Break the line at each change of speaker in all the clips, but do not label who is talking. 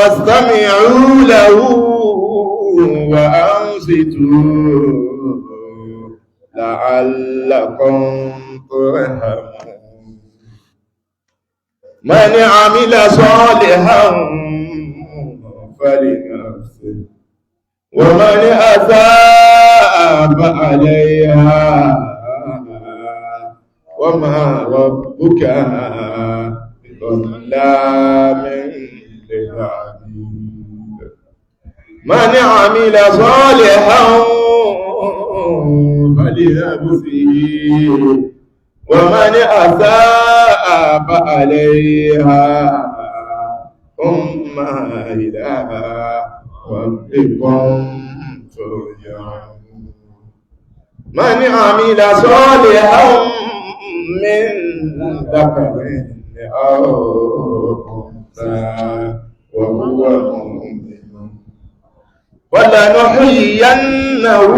فاستمعوا له وأنصتوا لعلكم ترحمون. من عمل صالحا فلنفسه، ومن أساء فعليها، وما ربك بظلام للعبيد. من عمل صالحا فلنفسه، ومن أساء فعليها، ثم إلى ربكم ترجعون. من عمل صالحا من ذكر أو أنثى وهو مؤمن فلنحيينه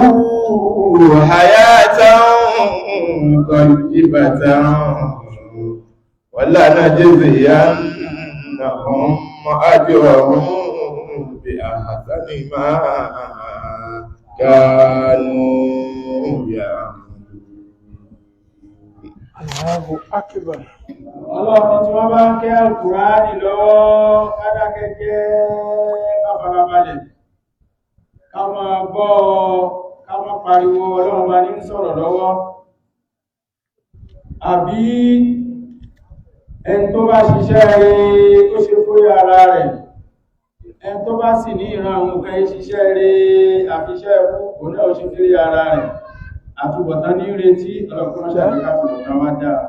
حياة طيبة ولنجزينهم أجرهم بأحسن ما كانوا يعملون.
Allahu Akbar.
Ọlọ́run, tí wọ́n bá ń ké Àlùkùránì lọ́wọ́, ká dákẹ́jẹ́, ká farabalẹ̀, ká máa gbọ́, ká má pariwo. Ọlọ́run bá ní ń sọ̀rọ̀ lọ́wọ́. Àbí ẹni tó bá ṣiṣẹ́ rere, ó ṣe fórí ara rẹ̀. Ẹni tó bá sì ní ìran àwọn nǹkan ṣiṣẹ́ rere àfiṣẹ́ ẹkú, òun náà ó ṣe fórí ara rẹ̀. Àtúbọ̀tán ní retí. Ọlọ́pàá ṣàdékà àtúbọ̀tán wá dáa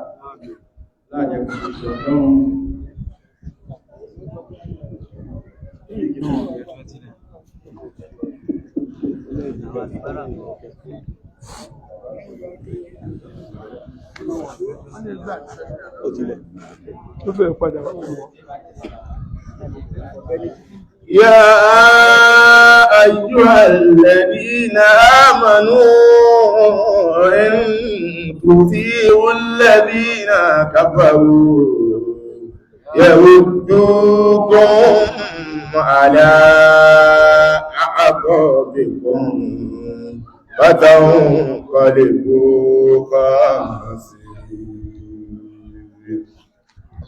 láàjẹ́ kò ṣe ọlọ́run.
Ó fẹ́ padà wá.
يا أيها الذين آمنوا، إن تطيعوا الذين كفروا يردوكم على أعقابكم فتنقلبوا خاسرين.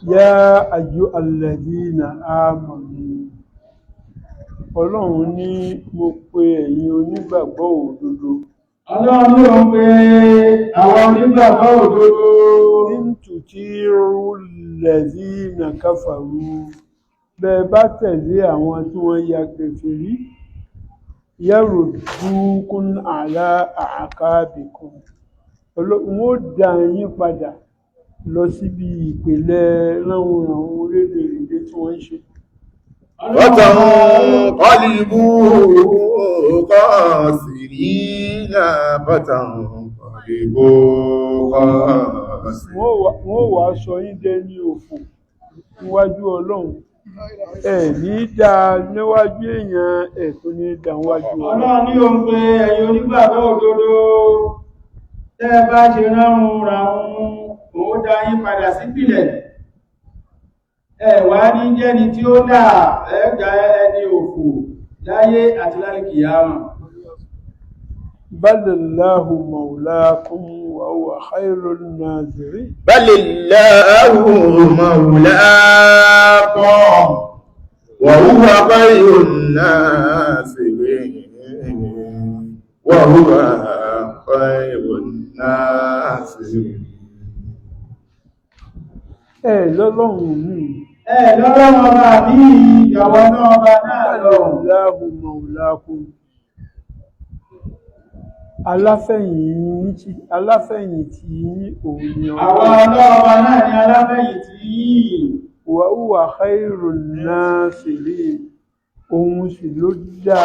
Yá ayyuha alladhina amanu. Ọlọ́run ní mo pe ẹ̀yin onígbàgbọ́ òdodo.
Ọlọ́run ló ń pe àwọn onígbàgbọ́ òdodo.
In tuti'u alladhina kafaru. Bẹ́ẹ̀ bá tẹ̀lé àwọn tí wọ́n ya kèfèrí, yaruddukum ala a'qabikum. Wọ́n ó dá yín padà lọ síbi ìpìlẹ̀ ránhunrànhun rédèrèdè tí wọ́n ń ṣe.
فتنقلبوا خاسرين، فتنقلبوا خاسرين.
Wọ́n wá sọ yín dẹni òfò níwájú Ọlọ́run. Ẹ ní dá níwájú èèyàn, ẹ̀ tó ní dá níwájú Ọlọ́run.
Ọlọ́run ní òun pé ẹ̀yin onígbàgbọ́ òdodo, tẹ́ ẹ bá ṣe ránhun ràhun, òun dá yín padà sípìlẹ̀. Ẹ wá ní jẹ́ni tí ó là, ẹgbà ẹni òfò láyé àti lálìkìyámà.
Balillahu maulakum wa huwa khairun nazirin.
بل الله مولاكم وهو خير الناصرين، وهو خير الناصرين.
Ẹ lọ́lọ́run mi.
Ẹ lọ́lọ́run ọba mi ìyàwó náà ọba náà lọ.
Balillahu maulakum. Aláfẹ̀yìntì yín òun ni
Àwọn
Ọlọ́run.
ọlọ́run ọba náà ni aláfẹ̀yìntì yìí.
Wa huwa khairun nasirin. Òun sì ló dá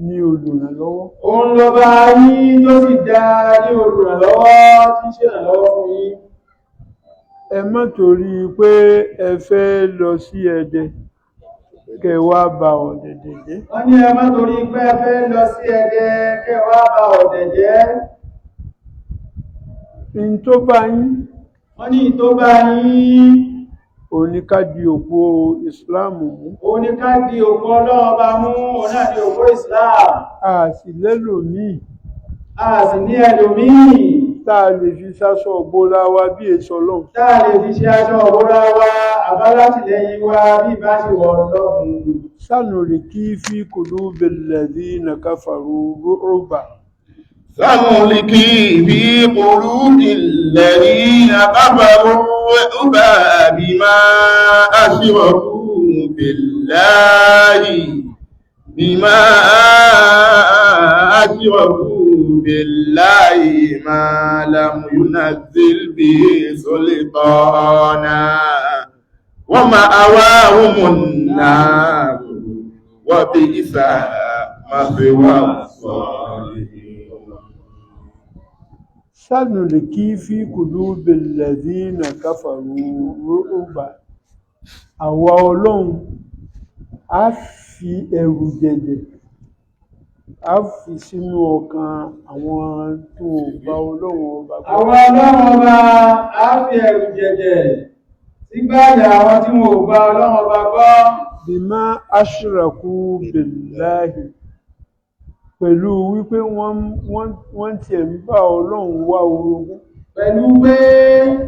ní olùrànlọ́wọ́.
Òun lọba yín tó sì dá ní olùrànlọ́wọ́ tí ń ṣèrànlọ́wọ́ fún yín.
Ẹ má torí pé ẹ fẹ́ lọ sí Ẹdẹ kẹ wá ba ọ̀dẹ̀dẹ̀ jẹ́.
Wọ́n ní ẹ má torí pé ẹ fẹ́ lọ sí Ẹdẹ kẹ́ wá ba ọ̀dẹ̀ jẹ́.
N tó bá yín
Wọ́n ní tó bá yín
Òun ni ká di òpó ìsìláàmù mú.
Òun ni ká di òpó Ọlọ́run Ọba mú, òun náà ni òpó Islam.
A sì lẹ́lòmíì
A sì ní ẹlòmíì
tá a lè fi sáṣọ bora wa bí èso Ọlọ́run.
Tá a lè fi ṣe aṣọ ìbora wa àbálátìlẹ́yìn wa bí ìbá ṣe wọ Ọlọ́run.
Sanuliki fi qulubil ladhina kafaru ru'ba.
سنلقي في قلوب الذين كفروا الرعب بما أشركوا بالله بما أشركوا بالله ما لم ينزل به سلطانا ومأواهم النار وبئس مثوى الظالمين.
Sanuliki fi qulubil ladhina kafaru ru'ba. Àwa Ọlọ́run á fi ẹ̀rù jẹ̀jẹ̀, á fi sínú ọkàn àwọn tó gba Ọlọ́run Ọba gbọ́.
Àwọn Ọlọ́run Ọba á fi ẹ̀rù jẹ̀jẹ̀ sígbàyà àwọn tí wọn ò gba Ọlọ́run Ọba gbọ́.
Bima ashraku billahi, pẹ̀lú wípé wọ́n tiẹ̀ ń bá Ọlọ́run wá orogún.
Pẹ̀lú pé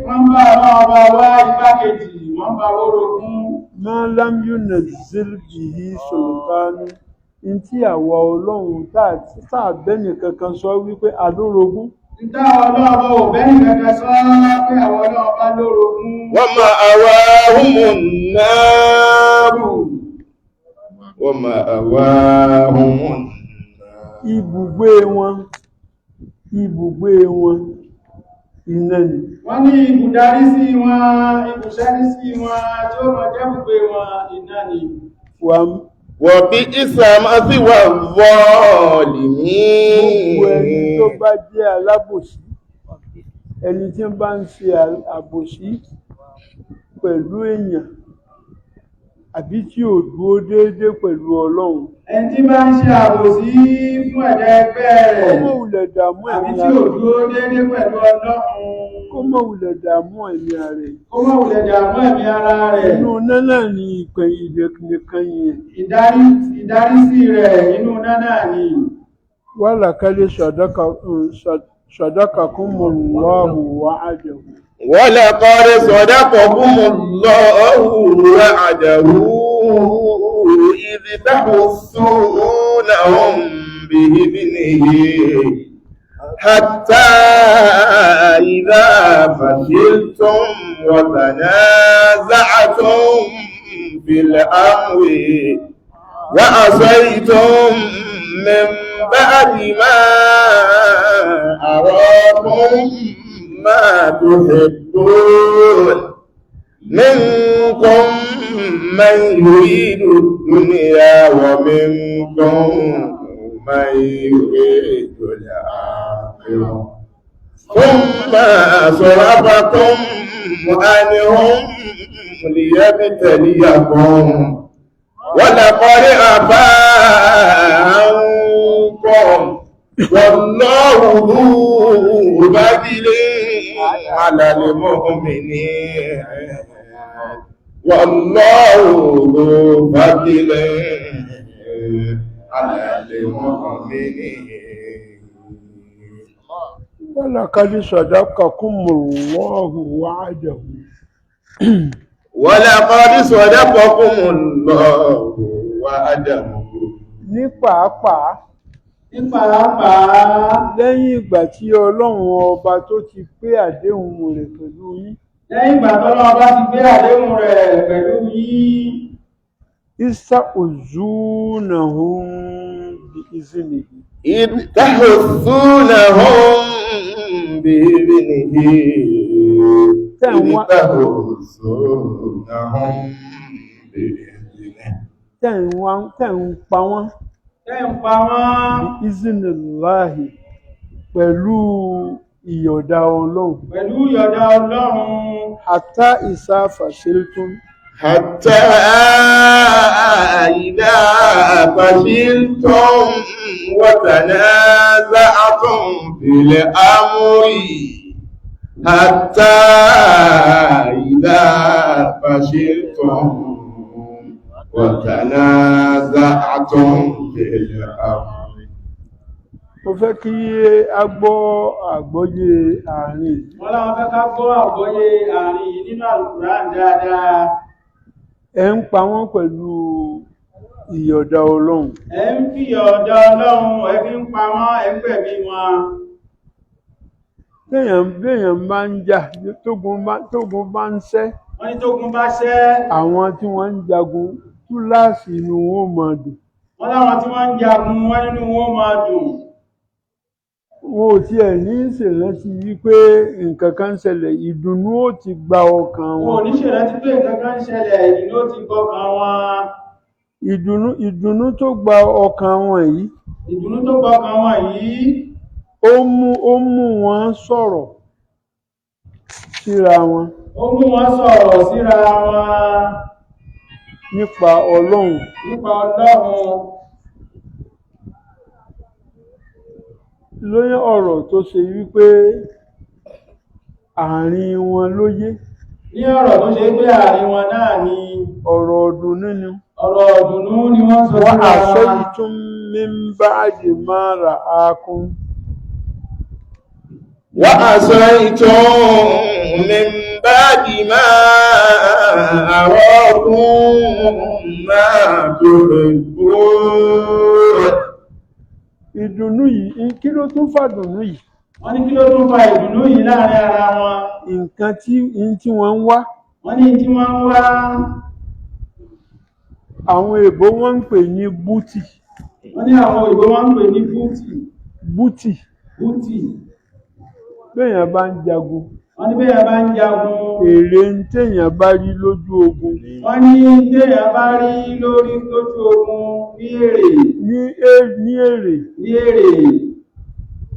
wọ́n bá Ọlọ́run Ọba wá igbákejì, wọ́n bá wórogún.
Ma lam yunazzil bihi sultanu, ní tí àwa Ọlọ́run tá a bẹ́nì kankan sọ wípé alórogún.
Ìta Ọlọ́run Ọba ò bẹ́nì kankan sọ pé àwọn Ọlọ́run Ọba lórogún.
ومأواهم النار ومأواهم النار.
Ibùgbé wọn iná ni.
Wọ́n ní ibùdarí sí wọn, ibùsẹ́rí sí wọn tí ó mọ jẹ́ ibùgbé wọn iná ni.
Wà
وبئس مثوى
Gbogbo ẹni tó
الظالمين.
bá jẹ́ alábòsí, ẹni tí ń bá ń ṣe àbòsí pẹ̀lú èèyàn àbí tí ò dúró déédéé pẹ̀lú Ọlọ́run,
Ẹni tí bá ń ṣe àbòsí fún ẹ̀dá ẹgbẹ́
kó
rẹ̀
mọ̀ wulẹ̀ dààmú
àbí
ẹ̀mí
tí
ara
ò
rẹ̀.
dúró déédéé pẹ̀lú Ọlọ́run,
Kó mọ̀ wulẹ̀ dààmú ẹ̀mí ara rẹ̀.
kó má wulẹ̀ dààmú ẹ̀mí ara rẹ̀.
Inú iná náà ni ìpè nìkan yẹn.
Ìdarísí rẹ̀ inú iná náà ni.
Walaqad sadaqakumullahu wa'adahu.
ولقد صدقكم الله وعده إذ تحسونهم بإذنه حتى إذا فشلتم وتنازعتم في الأمر وعصيتم من بعد ما أراكم ما تحبون منكم من يريد الدنيا ومنكم من يريد الآخرة ثم صرفكم عنهم ليبتليكم ولقد عفا عنكم والله ذو فضل على المؤمنين والله ذو فضل على المؤمنين.
ولقد صدقكم الله وعده.
ولقد صدقكم الله وعده.
Ní pàápàá,
Ní pàápàá,
lẹ́yìn ìgbà tí Ọlọ́run Ọba tó ti pé àdéhùn rẹ̀ pẹ̀lú yín,
lẹ́yìn ìgbà tọ́lọ́run bá ti gbé àdéhùn rẹ̀ pẹ̀lú yín,
istahuzunahum bi iznihi.
إذ تحسونهم بإذنه. إذ تحسونهم بإذنه.
Tẹ̀ ń pa wọ́n
tẹ́ ń pa wọ́n
bi iznillahi, pẹ̀lú ìyọ̀dá Ọlọ́run.
Pẹ̀lú ìyọ̀dá Ọlọ́run.
Hatta isa fashiltum.
حتى إذا فشلتم وتنازعتم في الأمر حتى إذا إذا فشلتم وتنازعتم في الأمر.
Mo fẹ́ kí a gbọ́ àgbọ́yé àárín yìí.
Wọ́n láwọn fẹ́ ká gbọ́ àgbọ́yé àárín yìí nínú Al-Qur'an dáadáa.
Ẹ ń pa wọ́n pẹ̀lú ìyọ̀dá Ọlọ́run.
Ẹ ń fi ọ̀dọ̀ Ọlọ́run, ẹ fi ń pa wọ́n, ẹ ń gbẹ̀mí wọn.
Béèyàn bá ń jà, tógun bá ń ṣẹ́,
Wọ́n ní tógun bá ṣẹ́,
àwọn tí wọ́n ń jagun, túláàsì inú wọn ó máa dùn.
Wọ́n láwọn tí wọ́n ń jagun, wọ́n nínú wọn ó máa dùn.
Wọn ò tiẹ̀ ní ṣèrántí wípé nǹkan kan ń ṣẹlẹ̀, ìdùnnú ó ti gba ọkàn
Wọn ò
wọn.
ní ṣèrántí pé nǹkan kan ń ṣẹlẹ̀, ìdùnnú ó ti gbọ́kàn wọn.
Ìdùnnú tó gba ọkàn wọn yìí,
Ìdùnnú tó gbọ́kàn wọn yìí,
ó mú wọn sọ̀rọ̀ síra wọn
ó mú wọn sọ̀rọ̀ síra wọn
nípa Ọlọ́run.
Nípa Ọlọ́run.
Lóyún ọ̀rọ̀ tó ṣe wípé àárín wọn ló yé.
Ní ọ̀rọ̀ tó ṣe pé àárín wọn náà ni.
Ọ̀rọ̀ ọdún nínú.
Ọ̀rọ̀ ìdùnnú ni wọ́n sọ
Wọ́n
síra wọn.
عصيتم من بعد ما رآكم.
وعصيتم من بعد ما أراكم ما تحبون.
Ìdùnnú yìí, kí ló tún fàdùnnú yìí?
Wọ́n ní kí ló tún fa ìdùnnú yìí láàrin ara wọn?
Nǹkan tí wọ́n ń wá.
Wọ́n ní tí wọ́n ń wá.
Àwọn èèbó wọ́n ń pè ní booty.
Wọ́n ní àwọn òyìnbó wọ́n ń pè ní booty.
Booty.
Booty.
Béèyàn bá ń jagun,
Wọ́n ní bẹ́ẹ̀ bá ń jagun,
èrè ń téèyàn bá rí lójú ogun,
wọ́n ní téèyàn bá rí lórí lójú ogun ní èrè,
ní èrè,
ní èrè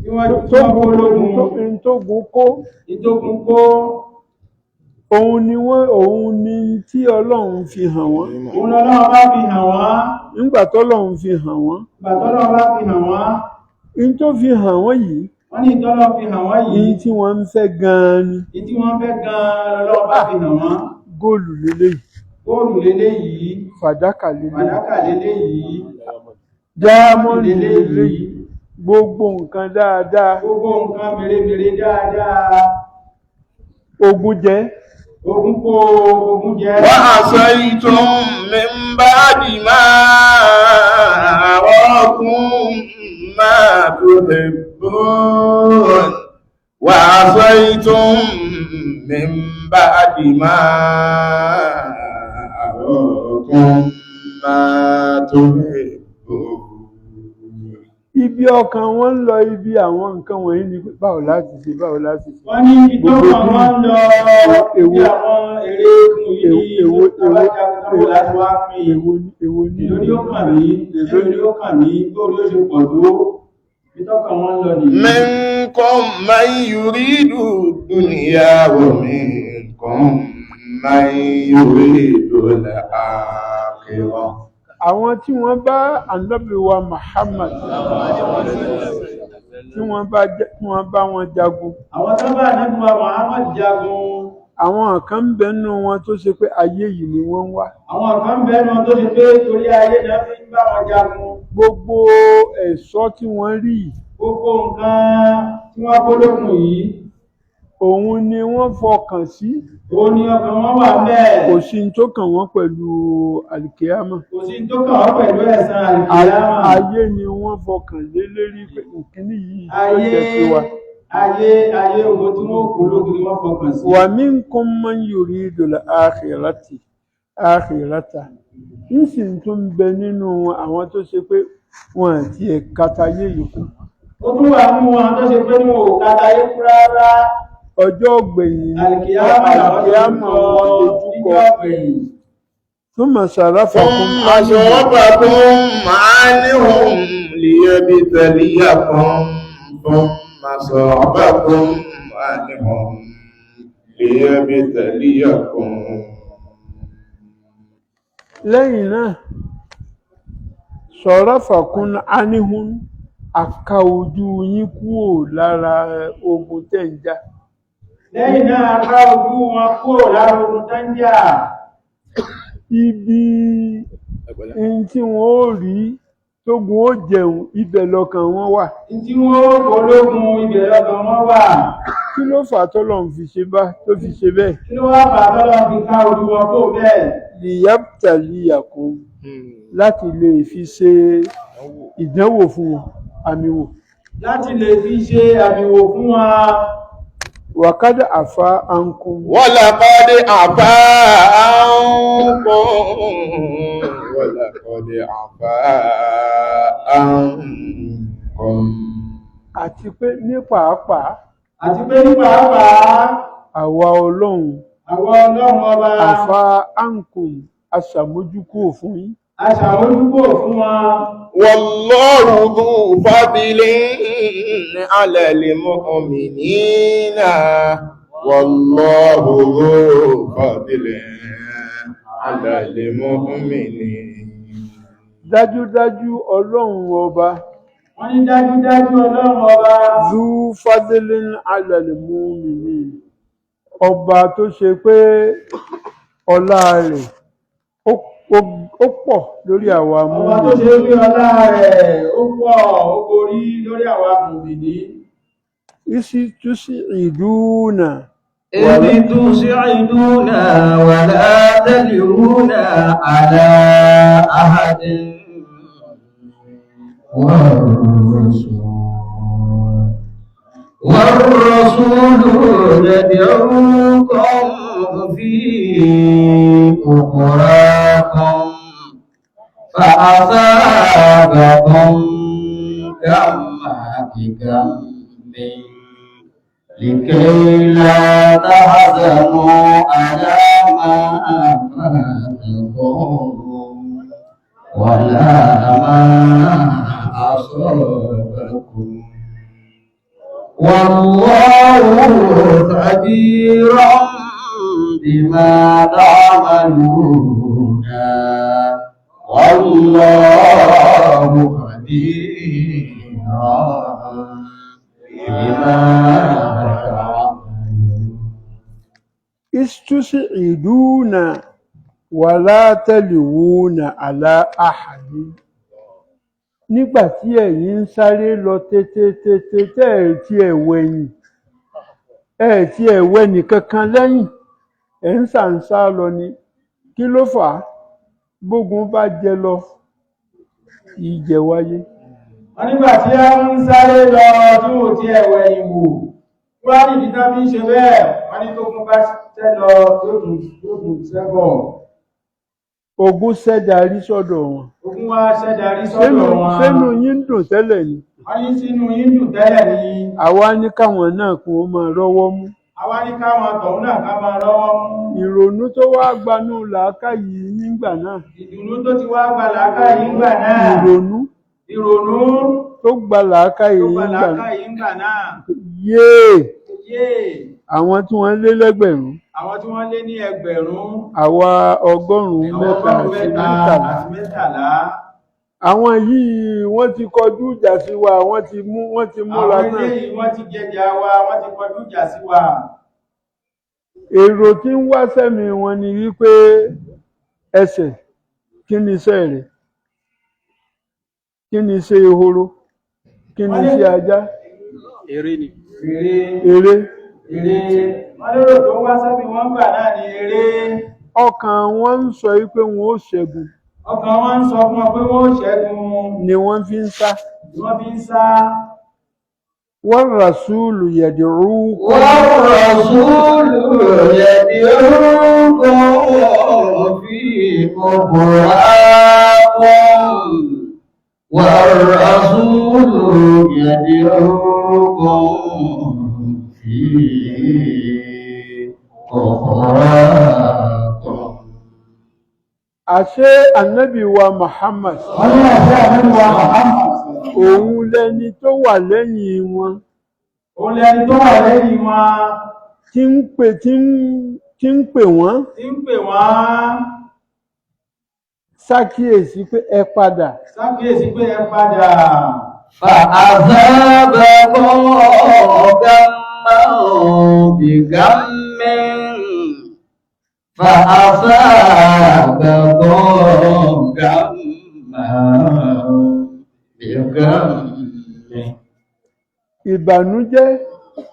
tí wọ́n tí wọ́n kó lógun,
tógun kó,
ìtógun kó,
òun ni tí Ọlọ́run fi hàn wọ́n.
Òun lọ́lọ́run bá fi hàn wọ́n.
Nígbà tọ́lọ́run fi hàn wọ́n,
Ìgbà tọ́lọ́run bá fi hàn wọ́n,
in tó fi hàn wọ́n yìí,
wọ́n ní ìtọ́lọ́ fi hàn wọ́n yìí,
in tí wọ́n ń fẹ́ gan-an ni.
Ní tí wọ́n fẹ́ gan-an lọ́lọ́run bá fi hàn wọ́n.
Góòlù leléyìí,
Góòlù leléyìí,
fàdákà leléyìí,
fàdákà leléyìí,
dáámọ́ndì
leléyìí,
leléyìí, gbogbo nǹkan dáadáa.
Gbogbo nǹkan mèremère dáadáa.
Ogun jẹ́.
Ogun kó, ogun jẹ́.
وعصيتم من بعد ما أراكم ما تحبون، وعصيتم من بعد ما أراكم ما تحبون.
Ibi ọkàn wọn ń lọ, ibi àwọn nǹkan wọ̀nyí ni pé báwo láti ṣe, báwo láti ṣe.
Wọ́n ní ibi tó kàn wọ́n ń lọ, ibi àwọn èrè ogun yìí ní abájáde tó láti wá pín in.
Èwo ní
Èló ni ó kàn mí? Èló ni ó kàn mí? Bóòlù ó ṣe pọ̀ tó? Ibi tó kàn wọ́n ń lọ nìyí.
منكم من يريد الدنيا ومنكم من يريد الآخرة.
Àwọn tí wọ́n bá Ànábì wa Muhammad, tí wọ́n bá wọn jagun,
Àwọn tó bá Ànábì wa Muhammad jagun,
àwọn kan ń bẹ nínú wọn tó ṣe pé ayé yìí ni wọ́n ń wá.
Àwọn kan ń bẹ nínú wọn tó ṣe pé torí ayé náà fi ń bá wọn jagun.
Gbogbo ẹ̀ṣọ́ tí wọ́n rí yìí,
Gbogbo nǹkan tí wọ́n kó lókun yìí,
òun ni wọ́n fọkàn sí.
Òun ni ọkàn wọn wà bẹ́ẹ̀.
Kò sí ní tó kàn wọ́n pẹ̀lú àlìkíyámà.
Kò sí tó kàn wọ́n pẹ̀lú ẹ̀san àlìkìyámà.
Ayé ni wọ́n fọkàn lé lérí pé nkíní yìí ló
Ayé,
jẹ́ sí wa.
ayé, ayé, ogun tí wọ́n kó lókun ni wọ́n fọkàn sí.
ومنكم من يريد الآخرة, ń sì tún bẹ nínú àwọn tó ṣe pé wọn àti ẹ̀ka tayé yìí kú.
Ó tún wà nínú wọn tó ṣe pé ní wọn ò ka tayé kú rárá.
Ọjọ́ gbẹ̀yìn,
Àlìkìyámà làwọn
àlìkìyámà
dojúkọ,
wọn dojúkọ.
Níjọ́ gbẹ̀yìn.
ثم صرفكم
ثم
عنهم.
صرفكم عنهم ليبتليكم، ثم صرفكم عنهم ليبتليكم.
Lẹ́yìn náà, صرفكم عنهم, àka ojú yín kúrò lára ogun tẹ̀ ń jà.
Lẹ́yìn náà a ká ojú wọn kúrò lára ogun tó ń jà.
Ibi n tí wọn ó rí tógun ó jẹun, ibẹ̀ lọkàn wọn wà.
Tí wọ́n ó pológun, ibẹ̀ lọ́kàn wọn wà.
Kí ló fà á tọ́lọ́run fi ṣe bá tó fi ṣe bẹ́ẹ̀?
Kí ló wá fà á tọ́lọ́run fi ká ojú wọn kúrò bẹ́ẹ̀?
Liyabtaliyakum, láti lè fi ṣe ìdánwò fún wọn, àmì wò.
Láti lè fi ṣe àmìwò fún wọn.
Wàkádà àfa ankum.
ولقد عفا عنكم ولقد عفا عنكم.
Àti pé ní pàápàá,
Àti pé ní pàápàá,
àwa Ọlọ́run,
àwọn Ọlọ́run Ọba,
àfa ankum, aṣàmójúkúrò fún yín.
Aṣàmójúkò fún wọn.
والله ذو فضل على المؤمنين والله ذو فضل على المؤمنين.
Dájúdájú, Ọlọ́run Ọba,
Wọ́n ní dájúdájú, Ọlọ́run Ọba,
zu fadlin ala al-mu'minin, ọba tó ṣe pé ọlá rẹ̀ ó pọ̀ lórí àwa
ọba tó
mùmínì.
Ṣe pé ọlá rẹ̀ ó pọ̀, ó borí lórí àwa mùmìnì.
Isi túsí ìdúnà.
إذ تصعدون ولا تلوون على أحد والرسول يدعوكم في أخراكم فأصابكم غما بغم لكي لا تحزنوا على ما فاتكم ولا ما أصابكم، والله خبير بما تعملون، والله خبير بما تعملون.
Istus'iduna wala talwuna ala ahadi, nígbà tí ẹ̀yin ń sáré lọ tètè tètè, tẹ́ ẹ̀ tí ẹ̀ wẹ̀yìn, ẹ̀ tí ẹ̀ wẹ̀ nìkankan lẹ́yìn, ẹ̀ ń sàǹsá lọ ni. Kí ló fà á? Bógun bá jẹ lọ, ìjẹ wáyé.
Wọ́n nígbà tí a ń sáré lọ tí ò tí ẹ̀wẹ̀ ìwò, wọ́n á nìdí tán fi ń ṣe bẹ́ẹ̀. Wọ́n ní tó kún bá tẹ́ lọ, yóò tún sẹ́bọ̀.
Ogun ṣẹ́darí sọ́dọ̀ wọn.
Ogun wá ṣẹ́darí sọ́dọ̀ wọn.
Sẹ́nu yín ń dùn tẹ́lẹ̀ ni.
Wọ́n ní sínú yín dùn tẹ́lẹ̀ ni.
Àwa ní káwọn náà kún ó máa rọ́wọ́ mú.
Àwa ní káwọn tọ̀hún náà ká máa rọ́wọ́ mú.
Ìrònú tó wá gbanú làákàyè nígbà náà,
Ìdùnnú tó ti wá gba làákàyè ńgbà náà,
ìrònú
ìrònú
tó gba làákàyè
tó gba
nígbà náà,
làákàyè ńgbà náà,
yéè,
yéè,
àwọn tí wọ́n lé lẹ́gbẹ̀rún,
àwọn tí wọ́n lé ní 1,000,
àwa ọgọ́rùn-ún
àwọn
mẹ́ta
ọgọ́rùn-ún
àti
mẹ́ta
mẹ́tàlá,
àti mẹ́tàlá,
àwọn yìí wọ́n ti kọjú ìjà sí wa, wọ́n ti múra
Àwọn
náà.
eléyìí wọ́n ti jẹjà wa, wọ́n ti kọjú ìjà sí wa.
Èrò tí ń wá sẹ́mi wọn ni wípé ẹsẹ̀, kí ni iṣẹ́ rẹ̀? Kí ni iṣẹ́ ehoro? Kí ni iṣẹ́ ajá?
Eré.
Eré.
Eré. Wọ́n lérò tó ń wá sẹ́mi wọ́n gbà náà ní eré.
Ọkàn wọn ń sọ wípé wọn ó ṣẹ́gun.
Ọkàn wọn ń sọ fún wọn pé wọ́n ó ṣẹ́gun.
Ni wọ́n fi ń sá.
Ni wọ́n fi ń sá.
Warrasulu yad'ukum.
والرسول يدعوكم في أخراكم والرسول يدعوكم في أخراكم.
Àṣé Ànábì wa Muhammad,
Wọ́n ní àṣẹ Ànábì wa Muhammad,
òun lẹni tó wà lẹ́yìn wọn,
òun lẹni tó wà lẹ́yìn wọn,
tí ń pè wọ́n
tí ń pè wọ́n
ṣàkíyèsí pé ẹ padà.
Sákìyèsí pé ẹ padà.
فأثابكم غما. غما بغم فأصابكم غما بغم.
Ìbànújẹ́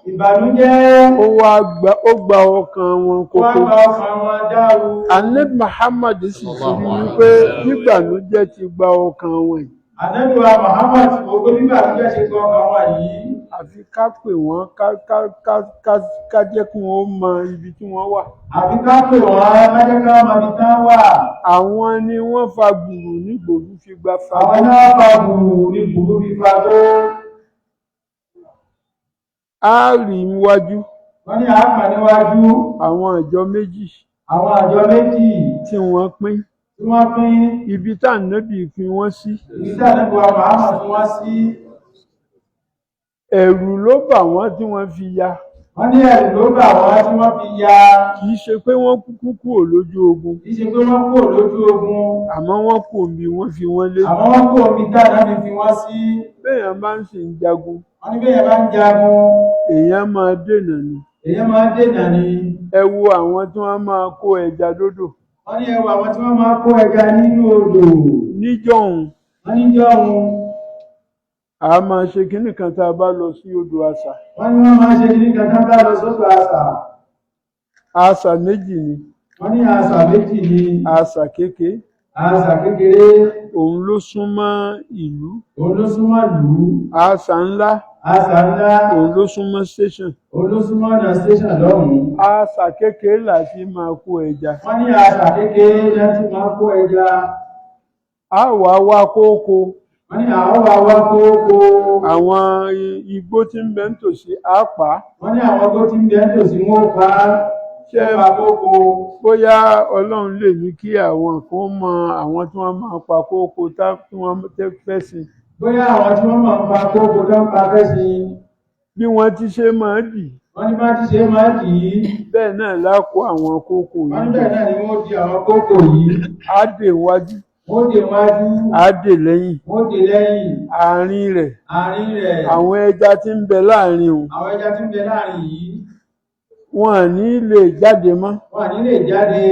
Ìbànújẹ́
ó wá gba, ó gba ọkàn wọn
wá
kókó.
gba ọkàn wọn dáru.
Ànábì Muhammad sì ti rí wípé bíbànújẹ́ ti gba ọkàn wọn yìí,
Ànábì wa Muhammad gbogbo bíbànújẹ́ ṣe gba ọkàn wọn yìí.
Àfi ká pè wọ́n, ká jẹ́ kí wọ́n mọ ibi tí wọ́n wà.
Àfi ká pè wọ́n, ká jẹ́ ká mọ ibi tán wà.
Àwọn ni wọ́n fa gbùrù ní gbòòrú fi gba fa.
Àwọn náà fa gbùrù ní gbùrù fi fa tó.
Á rí níwájú
Wọ́n ní àákàn níwájú
àwọn ìjọ méjì
àwọn àjọ méjì
tí wọ́n pín,
tí wọ́n pín,
ibi tá Ànábì fi wọ́n sí.
Ibi tí Ànábì wa Muhammad fi wọ́n sí.
Ẹ̀rù ló bà wọ́n tí wọ́n fi ya.
Wọ́n ní ẹ̀rù ló bà wọ́n tí wọ́n fi ya.
Kì í ṣe pé wọ́n kúkú kúrò lójú ogun,
Kì í ṣe pé wọ́n kúrò lójú ogun,
àmọ́ wọ́n kò bí wọ́n fi wọ́n lé.
Àmọ́ wọ́n kúrò níbi tí Ànábì fi wọ́n sí.
Béèyàn bá ń sì ń jagun,
Wọ́n ní béèyàn bá ń jagun,
èèyàn máa dènà ni.
Èèyàn máa ń dènà ni.
Ẹ wo àwọn tí wọ́n máa kó ẹja lódò
Wọ́n ní ẹ wo àwọn tí wọ́n máa kó ẹja nínú odò.
Níjọ́hun,
Wọ́n níjọ́hun,
a máa ṣe kinní kan tá a bá lọ sí odò àṣà.
Wọ́n ní wọ́n máa ń ṣe kíní kan tán bá lọ sódò àṣà.
Àṣà méjì ni.
Wọ́n ní àṣà méjì ni.
Àṣà kékeré,
Àṣà kékeré,
òun ló súnmọ́ ìlú.
Òun ló súnmọ́ ìlú.
Àṣà ńlá,
Àṣà ńlá,
òun ló súnmọ́ station.
Òun ló súnmọ́ ọ̀nà station lọ́hùn-ún.
Àṣà kékeré là ti máa kó ẹja.
Wọ́n ní àṣà kékeré náà ti máa kó ẹja.
A wàá wá kókó
Wọ́n ní àwọn wá wá kókó.
Àwọn igbó tí ń bẹ nítòsí, á pa á.
Wọ́n ní àwọn tó ti ń bẹ nítòsí, wọn ó pa á.
Ṣé
Wọ́n pa kókó.
bóyá Ọlọ́run lè ní kí àwọn kan mọ àwọn tí wọ́n máa pa kókó tí wọ́n fẹ́ sìn.
Bóyá àwọn tí wọ́n máa ń pa kókó tó ń pa fẹ́ sí.
Bí wọ́n ti ṣe máa dì,
Wọ́n ní bá ti ṣe máa dì í.
bẹ́ẹ̀ náà lá kó àwọn kókó
Wọ́n ní
yìí.
bẹ́ẹ̀ náà ni wọ́n di àwọn kókó yìí.
Á dè wájú,
Wọ́n dè wájú,
á dè lẹ́yìn.
Wọ́n dè lẹ́yìn.
Àárín rẹ̀,
Àárín rẹ̀,
àwọn ẹja tí ń bẹ láàrin òun,
àwọn ẹja tí ń bẹ láàrin yìí,
wọn à ní lè jáde mọ́.
Wọn à ní lè jáde.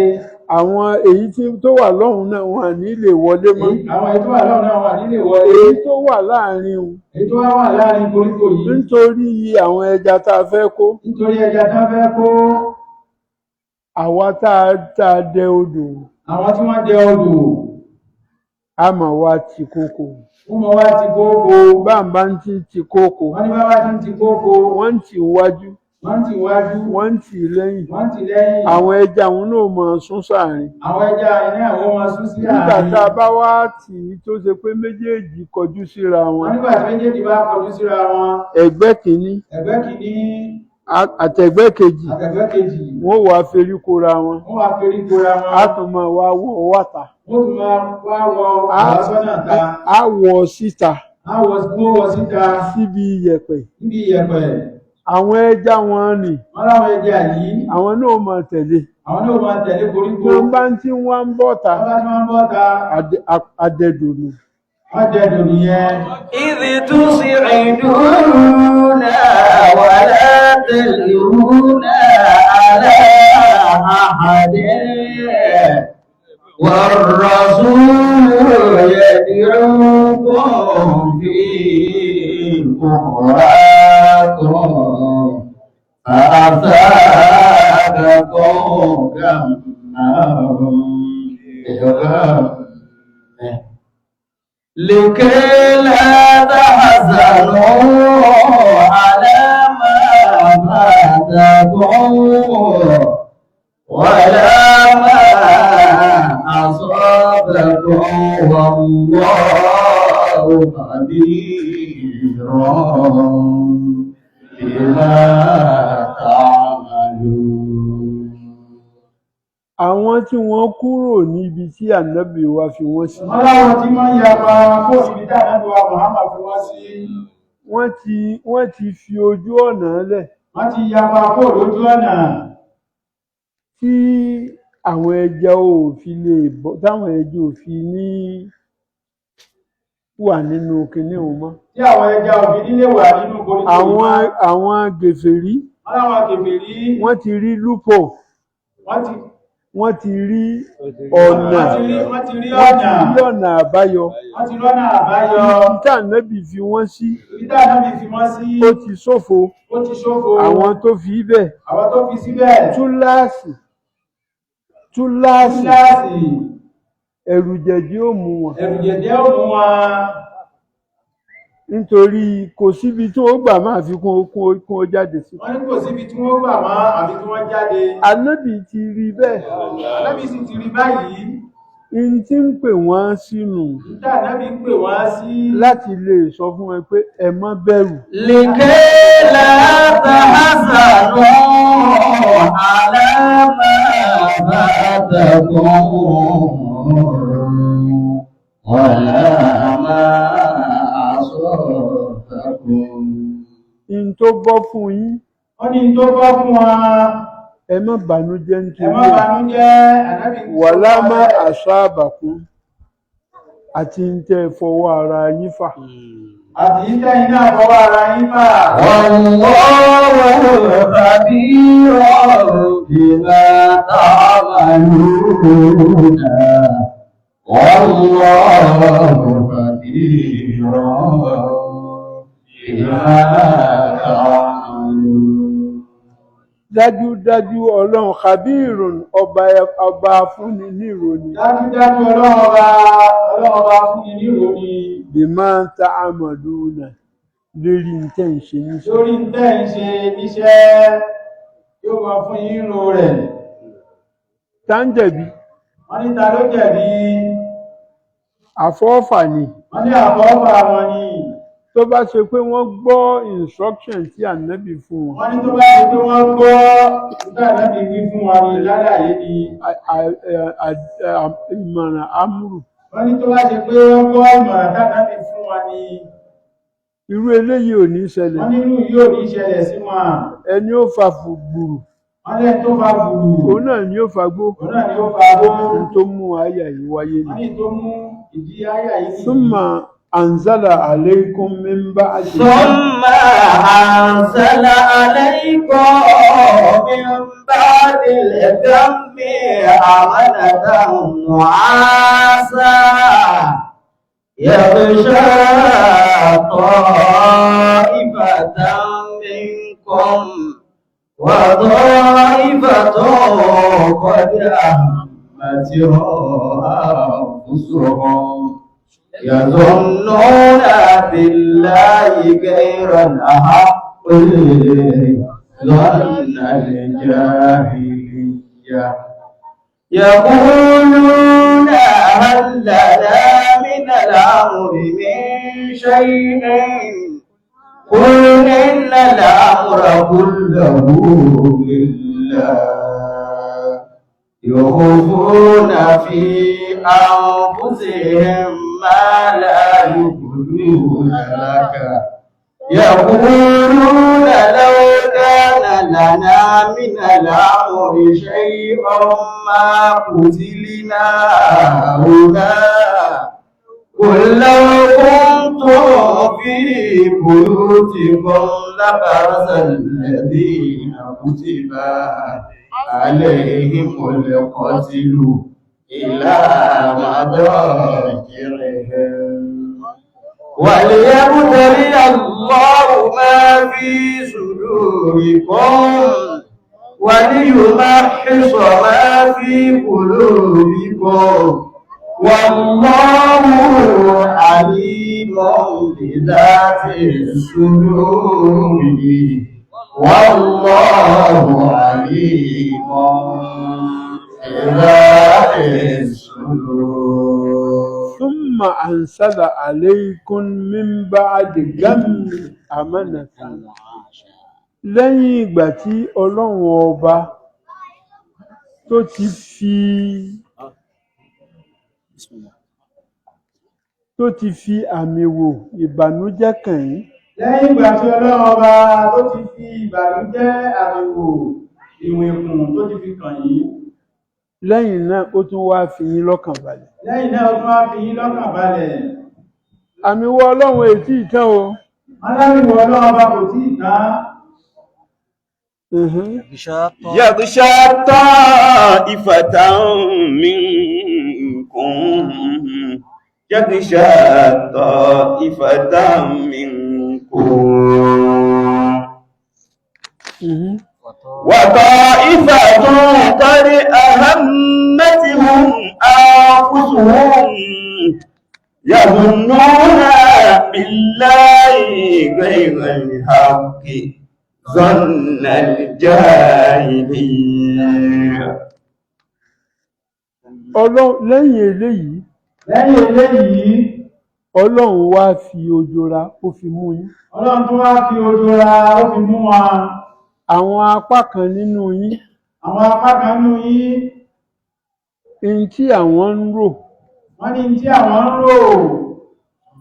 Àwọn èyí tí tó wà lọ́hùn náà, wọn à ní lè wọlé mọ́.
Àwọn èyí tó wà lọ́hùn náà, wọn à ní lè wọlé.
Èyí tó wà láàrin òun,
Èyí tó wá wà láàrin koríko yìí,
nítorí àwọn ẹja tá a fẹ́ kó,
nítorí ẹja tán fẹ́ kó,
àwa tá a dẹ odò,
àwọn tí wọ́n dẹ odò,
a mà wá ti kókó.
Wọ́n mọ wá ti kókó.
Báńbá ń ti kókó,
Wọ́n ní bá wá ti ń ti kókó,
wọ́n ń tì wájú,
wọ́n ń tì wájú,
wọ́n ń tì lẹ́yìn.
Wọ́n ń tì lẹ́yìn.
Àwọn ẹja òun náà máa sún sáàrin.
Àwọn ẹja iná àwọn máa sún sí
Nígbà
àárín.
tá a bá wá tì í tó ṣe pé méjèèjì kọjú síra
Wọ́n
wọn,
nígbà tí méjèèjì bá kọjú síra wọn,
ẹ̀gbẹ́ kìíní
ẹ̀gbẹ́ kìíní
àtẹ̀gbẹ́ kejì,
àtẹ̀gbẹ́ kejì,
wọ́n wàá ferí kóra wọn.
Wọ́n wá ferí kóra wọn.
Á tún máa wá wọ́ wàtà.
Wọ́n tún máa wá wọ àwásọ́nà ta.
Á wọ̀ síta
Á wọ wọ́n wọ síta
síbi iyẹ̀pẹ̀.
Níbi iyẹ̀pẹ̀.
Àwọn ẹja wọn nì,
Wọ́n láwọn ẹja yìí,
àwọn náà máa tẹ̀lé.
Àwọn náà máa tẹ̀lé koríko.
Wọ́n bá ń tí wọ́n ń bọ̀ ta,
Wọ́n bá tí wọ́n ń bọ́ ta,
adẹ́dòdò.
Wọ́n jẹ dòdò yẹn.
إذ تصعدون ولا تلون على أحد والرسول يدعوكم في أخراكم فأثابكم غما بغم لكي لا تحزنوا على ما فاتكم ولا ما أصابكم والله خبير بما تعملون.
Àwọn tí wọ́n kúrò níbi tí Ànábì wa fi wọ́n sí,
Wọ́n láwọn tí wọ́n yapa kó ibi tí Ànábì wa Muhammad fi wọ́n sí.
Wọ́n ti fi ojú ọ̀nà lẹ̀
Wọ́n ti yapa kó lójú ọ̀nà
tí àwọn ẹja ò fi lè bọ́, táwọn ẹja ò fi ní wà nínú kinní òun mọ́.
Tí àwọn ẹja òfin nílé wà nínú koríko
Àwọn àwọn gèfèrí
Wọ́n láwọn kèfèrí
wọ́n ti rí loophole,
wọ́n ti
wọ́n ti rí ọ̀nà,
wọ́n ti rí wọ́n ti rí
wọ́n ti
ọ̀nà
rí ọ̀nà àbáyọ.
Wọ́n ti rọ́nà àbáyọ.
Ibi tá ànábì fi wọ́n sí
Ibi tá ànábì fi wọ́n sí
ó ti ṣòfò.
Ó ti ṣòfò.
Àwọn tó fi bẹ̀
Àwọn tó fi síbẹ̀
túláàsì túláàsì
Túláàsì
ẹ̀rù jẹ̀jì ó mú wọn,
ẹ̀rù jẹ̀jẹ̀ ó mú wọn,
nítorí kò síbi tí wọ́n gbà máa fi kún ó jáde sí.
Wọ́n ní kò síbi tí wọ́n gbà mọ́ àfi kí wọ́n jáde.
Ànábì ti rí bẹ́ẹ̀.
Ànábì sì ti rí báyìí.
N tí ń pè wọ́n sínú
Nígbà ànábì ń pè wọ́n sí
láti lè sọ fún wọn pé ẹ má bẹ̀rù.
لكي لا تحزنوا على ما فاتكم ولا ما أصابكم.
N tó bọ́ fún yín,
Wọ́n ní tó bọ́ fún wọn,
ẹ má bànújẹ́
ẹ
nítorí
má
ẹ̀.
banújẹ́. Ànábì ń sọ
Wàlá
fún
má
wọn bẹ́ẹ̀.
àṣà àbàkún àti ń tẹ́ ẹ fọwọ́ ara yín fà.
Àti tẹ́yìn náà fọwọ́ ara yín fà.
والله خبير بما تعملون، والله خبير بما تعملون.
Dájúdájú Ọlọ́run khabirun, ọba ọba fúnni níròyìn.
Dájúdájú ọlọ́run ọba fún ni níròyìn.
Bima ta'maluna, lérí ń tẹ́ ń ṣe níṣẹ́.
Lórí tẹ́ ń ṣe níṣẹ́, yóò máa fún yín ro rẹ̀.
Tá ń jẹ̀bi?
Wọ́n ní ta ló jẹ̀bi?
Àfọ́fà ni.
Wọ́n ní àfọwọ́fà wọn ni.
Tó bá ṣe pé wọ́n gbọ́ instruction tí ànábì fún wọn,
Wọ́n ní tó bá ṣe pé wọ́n gbọ́ nígbà náà wí fún wọn ni lálàyé ni.
Ìmọ̀ràn amúrù.
Wọ́n ní tó bá ṣe pé wọ́n gbọ́ ìmọ̀ràn tánàbí fún wọn ni,
Irú eléyìí ò ní ṣẹlẹ̀.
Wọ́n nínú yóò ní ṣẹlẹ̀ sí wọn.
Ẹni ó fa gbùrù,
Wọ́n lẹ́ni tó fa gbùrù,
òun náà ni ó fa gbó.
Òun náà ni ó fa gbó.
Ohun tó mú àyà yìí wáyé
Wọ́n
ni.
ní tó mú ìdí àyà yìí nìyí.
Summa anzala alaykum min ba'di.
ثم أنزل عليكم من بعد الغم أمنة نعاسا يغشى طائفة منكم وطائفة قد أهمتهم أنفسهم يظنون بالله غير الحق ظن الجاهلية، يقولون هل لنا من الأمر من شيء؟ قل إن الأمر كله لله. يخفون في أنفسهم ما لا يبدون لك، يقولون لو كان لنا من الأمر شيء ما قتلنا هنا. قل لو كنتم في بيوتكم لبرز الذين كتب عليهم القتل إلى مضاجعهم، وليبتلي الله ما في صدوركم وليمحص ما في قلوبكم، والله عليم بذات الصدور، والله عليم بذات الصدور.
ثم أنزل عليكم من بعد غم أمنة. Lẹ́yìn ìgbà tí Ọlọ́run ọba tó ti fi àmì wò ìbànújẹ́ kàn yín,
Lẹ́yìn ìgbà tí ọlọ́run ọba tó ti fi ìbànújẹ́ àmì wò ìwẹ̀kùn tó ti fi kàn yín,
lẹ́yìn náà ó tún wá fi yín lọ́kàn balẹ̀.
Lẹ́yìn náà ó tún wá fi yín lọ́kàn balẹ̀.
Àmì wọ Ọlọ́run ètí ìtàn o.
Wọ́n lámìwọ̀ Ọlọ́run Ọba kò tí ì tán.
يغشى طائفة منكم، يغشى طائفة منكم وطائفة قد أهمتهم أنفسهم يظنون بالله غير الحق ظن الجاهلية.
Ọlọ́run, lẹ́yìn eléyìí,
Lẹ́yìn eléyìí,
Ọlọ́run wá fi ojora, ó fi mú yín.
Ọlọ́run tún wá fi ojú ra, ó fi mú wọn.
Àwọn apá kan nínú yín,
Àwọn apá kan nínú yín,
ihun tí àwọn ń rò,
wọ́n ní tí àwọn ń rò,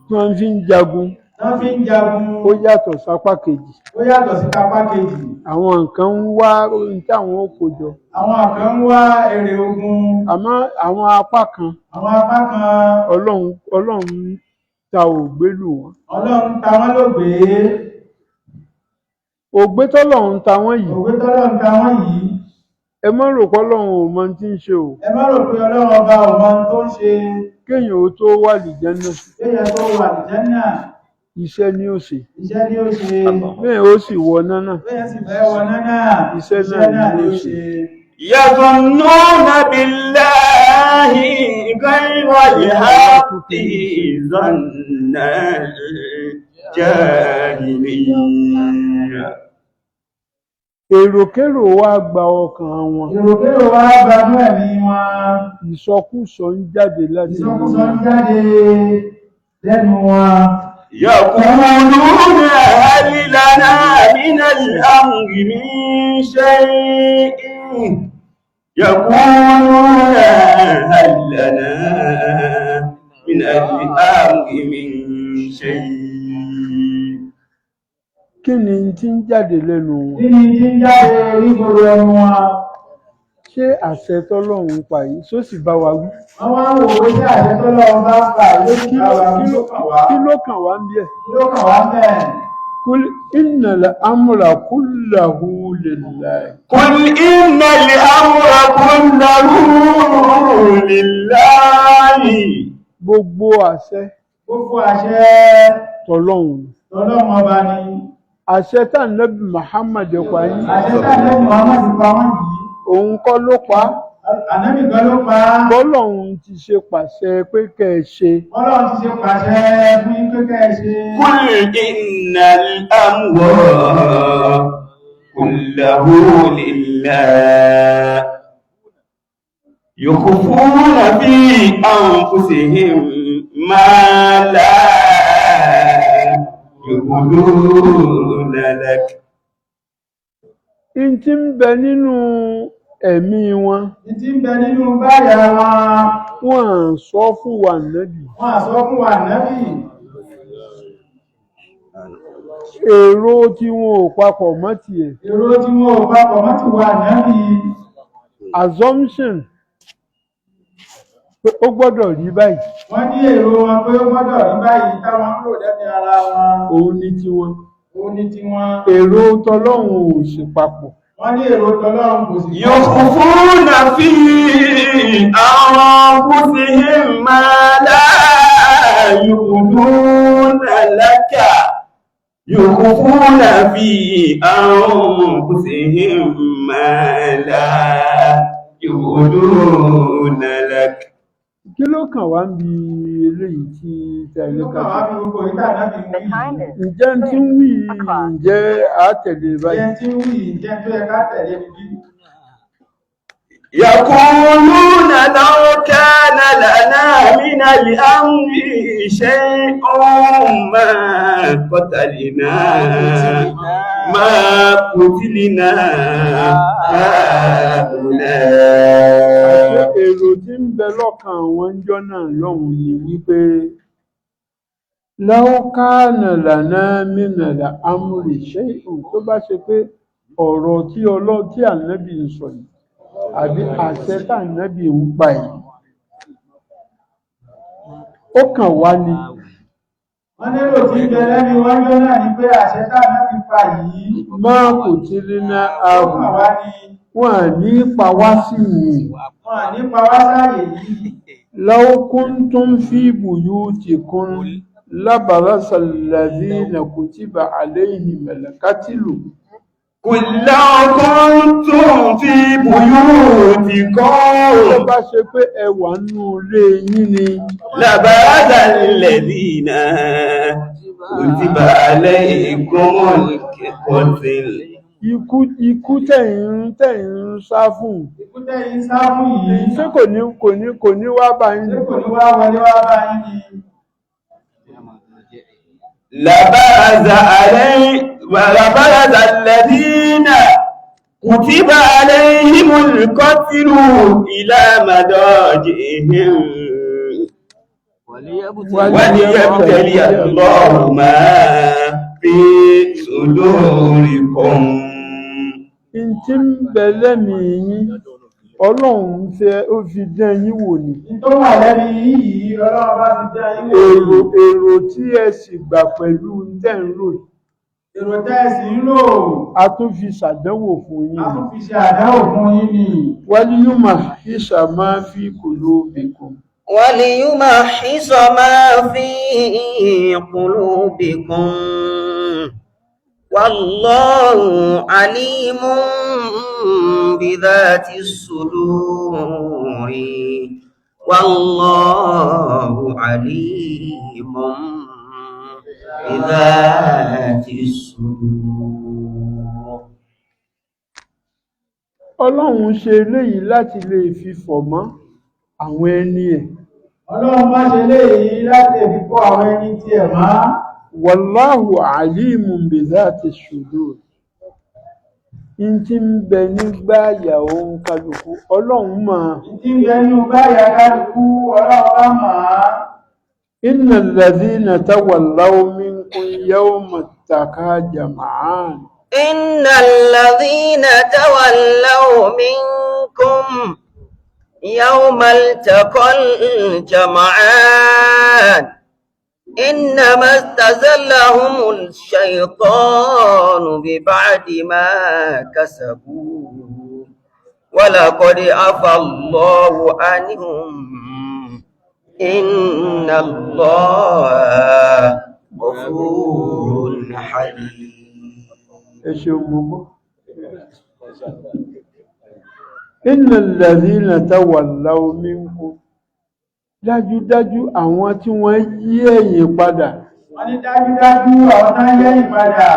tí wọ́n fi ń jagun,
tán fi ń jagun,
ó yàtọ̀ sápá kejì.
Ó yàtọ̀ sí tapá kejì.
Àwọn nǹkan ń wá ohun táwọn ó kó jọ.
Àwọn kan ń wá èrè ogun.
Àmọ́ àwọn apá kan,
Àwọn apá kan,
Ọlọ́run ta ògbé lù wọ́n.
Ọlọ́run ta wọ́n lógbèé.
Ògbé tọ́lọ́run ta wọ́n yìí,
Òwe tọ́lọ́run ta wọ́n yìí,
ẹ má rò pé Ọlọ́run ò mọ ohun tí ń ṣe o.
Ẹ má rò pé Ọlọ́run Ọba ò mọ ohun tó ń ṣe.
Kéèyàn ó tó wà lìjẹ́ náà,
Kéèyàn tó wà àlùjánnà,
iṣẹ́ ni ó ṣe.
Iṣẹ́ ni ó ṣe.
Bẹ́ẹ̀ ó sì wọ náà,
Bẹ́ẹ̀ sì fẹ́ wọ náà,
iṣẹ́
iṣẹ́
náà
náà
ni
ni
ó
ó
ṣe.
ṣe.
يظنون بالله غير الحق ظن الجاهلية.
Èròkérò wá gba ọkàn wọn.
Èròkérò wá gbanú ẹ̀mí wọn.
Ìsọkúsọ ń jáde láti inú
Ìsọkúsọ ń
wọn.
jáde lẹ́nu wọn.
يقولون هل لنا من الأمر من شيء، يقولون هل لنا من الأمر من شيء.
Kí ni tí ń jáde lẹ́nu wọn?
Kí ni tí ń jáde nígboro ẹnu wọn?
Ṣé àṣẹ tọ́lọ́run pa yìí só sì bá wa wí?
Wọ́n wá ń wò ó sí àṣẹ tọ́lọ́run bá pa yóò sì
Kí
bá
ló
wa
kí
wí,
ló
ló kàn wá.
Kí ló kàn wá ń bí ẹ̀?
Kí ló kàn wá bẹ́ẹ̀?
قل إن الأمر كله لله.
قل إن الأمر كله لله.
Gbogbo àṣẹ
Gbogbo àṣẹ
tọlọ́run.
tọ́lọ́run Ọba ni.
Àṣẹ tá Nábì Muhammad pa yín,
Àṣẹ tá Ànábì Muhammad pa wọ́n yìí,
òun kọ́ ló pa á.
Ànábì kan ló pa á.
Bọ́lọ́run ti ṣe pàṣẹ pé kẹ́ ẹ ṣe.
Ọlọ́run ti ṣe pàṣẹ fún yín pé kẹ́ ẹ ṣe.
قل إن الأمر كله لله، يخفون في أنفسهم ما لا يبدون لك.
N tí ń bẹ nínú ẹ̀mí wọn,
Ní tí ń bẹ nínú báyà wọn,
wọ́n à sọ fún wa Nábì.
Wọ́n á sọ fún wa Nábì.
Èrò tí wọn ò papọ̀ mọ́ tiẹ̀.
Èrò tí wọn ò papọ̀ mọ́ ti wà Nábì.
Assumption pé ó gbọ́dọ̀ rí báyìí,
Wọ́n ní èrò wọn pé ó gbọ́dọ̀ rí báyìí táwọn ń rò lẹ́mí ara wọn.
Òun ní tiwọn.
Ó ní tiwọn.
Èrò tọlọ́run ò sì papọ̀.
Wọ́n ní èrò tọlọ́run kò sì papọ̀.
يخفون في أنفسهم ما لا يبدون لك، يخفون في أنفسهم ما لا يبدون لك.
Kí ló kàn wá ń bi eléyìí tí
Kí ló
tẹ̀lé
kàn wá
ká
bí gbogbo ìta Nábì ń
The
wí
time
yìí?
is
Ǹjẹ́ ń tí ń wí yìí,
6 o'clock.
ǹjẹ́ á tẹ̀lé
Ǹjẹ́
báyìí?
tí ń wí yìí, ǹjẹ́ tó yẹ ká tẹ̀lé ni bí?
يقولون لو كان لنا من الأمر شيء ما قتلنا
Àṣé
هؤلاء.
èrò tí ń bẹ lọ́kàn àwọn ńjọ́ náà lọ́hùn ni wípé لو كان لنا من الأمر شيء, tó bá ṣe pé ọ̀rọ̀ tí ọlọ́ tí Ànábì ń sọ yìí àbí àṣẹ tá Ànábì ń pa yìí, ó kàn wá ni.
Wọ́n lérò tí ń bẹ lẹ́nu wájú náà ni pé àṣẹ tá náà fi pa yìí
Ma qutilna
ó
ahùn
kàn wá ní
wọn à ní pa wá sí yìí.
Wọn à ní pa wá sáàyè yìí.
Law kuntum fi buyutikum labarasa alladhina kutiba alayhimul qatlu.
قل لو كنتم في
Tó
بيوتكم
bá ṣe pé ẹ wà nínú ilé yín ni,
لبرز الذين كتب عليكم القتل
ikú tẹ̀yìn ń sá fún,
Ikú tẹ́yìn sá fún yìí,
ṣé kò ní wá bá yín
ṣé
ni?
Kò ní wá wọlé wá bá yín ni?
لبرز علي ولبرز الذين كتب عليهم القتل إلى مضاجعهم وليبتلي الله ما في صدوركم.
N tí ń bẹ lẹ́mìí yín, Ọlọ́run fẹ́ ó fi dán yín wò ni.
Ní tó wà lẹ́nu yìí, Ọlọ́run bá fi dá yín wò.
Èrò tí ẹ sì gbà pẹ̀lú tẹ́ ń rò yìí,
Èrò tẹ́ ẹ sì ń rò,
a tún fi ṣàdánwò fún yín
a
ni.
Tún fi ṣe àdánwò fún yín ni.
وليمحص ما في قلوبكم.
وليمحص ما في قلوبكم والله عليم بذات الصدور والله عليم بذات الصدور.
Ọlọ́run ṣe eléyìí láti lè fi fọ̀ mọ́ àwọn ẹni ẹ̀.
Ọlọ́run má ṣe léyìí láti lè fi kó àwọn ẹni tí ẹ̀ mọ́.
والله عليم بذات الصدور. N tí ń bẹ nígbà ìyàwó ń kálukú, Ọlọ́run mọ̀.
Ìdí ń bẹ nínú báyà kálukú, Ọlọ́run bá mọ̀ á.
إن الذين تولوا منكم يوم التقى الجمعان.
إن الذين تولوا منكم يوم التقى الجمعان إنما استزلهم الشيطان ببعد ما كسبوا ولقد عفا الله عنهم إن الله غفور حليم.
Ẹ ṣeun, mo gbọ́. إن الذين تولوا منكم, dájúdájú àwọn tí wọ́n yí ẹ̀yìn padà,
Wọ́n ní dájúdájú àwọn tó ń yẹ́yìn padà,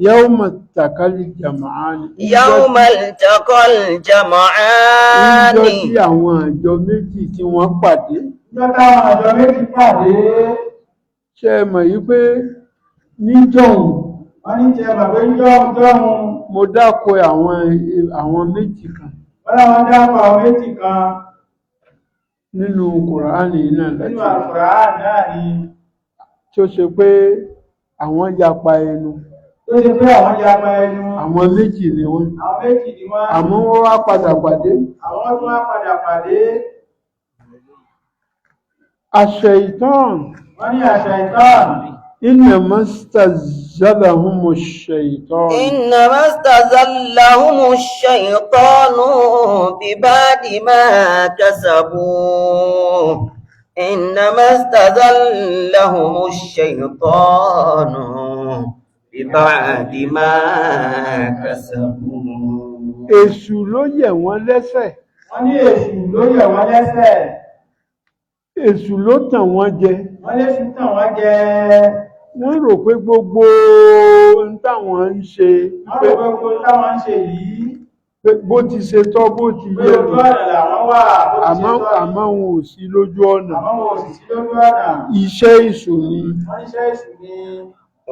يوم التقى الجمعان,
يوم التقى الجمعان,
níjọ́ tí àwọn àjọ méjì tí wọ́n pàdé.
Níjọ́ táwọn àjọ méjì pàdé.
Ṣe é mọ̀ yí pé níjọ́hun,
Wọ́n ní tiẹ̀ bàbá jọ́hun,
mo dákọ àwọn méjì kan
wọ́n láwọn dápọ̀ àwọn méjì kan
nínú Kùránì náà
nínú
láti
Àlùkùránì náà ni,
tó ṣe pé àwọn yapa ẹnu.
Tó ṣe pé àwọn yapa ẹnu.
Àwọn méjì ni wọ́n.
Àwọn méjì ni wọ́n.
Àmọ́ wọ́n wá padà pàdé.
Àwọn tó wá padà pàdé.
الشيطان.
Wọ́n ní الشيطان.
إنما استزلهم الشيطان.
إنما استزلهم الشيطان ببعد ما كسبوا إنما استزلهم الشيطان ببعد ما كسبوا.
Èṣù ló yẹ̀ wọ́n lẹ́sẹ̀.
Wọ́n ní èṣù ló yẹ̀ wọ́n lẹ́sẹ̀.
Èṣù ló tàn wọ́n jẹ.
Wọ́n léṣù tàn wọ́n jẹ.
Wọ́n rò pé gbogbo ohun táwọn ń ṣe,
Wọ́n rò pé gbogbo táwọn ń ṣe yìí,
pé bó ti ṣe tọ́, bó ti
pé
yẹ
ojú
nù.
Ọ̀nà làwọn wà, bó ti ṣe
Àmọ́
tọ́ ni.
Àmọ́ wọn ò sí lójú ọ̀nà.
Àmọ́ wọn ò sì sí lójú ọ̀nà.
Iṣẹ́ èṣù ni.
Wọ́n níṣẹ́ èṣù ni.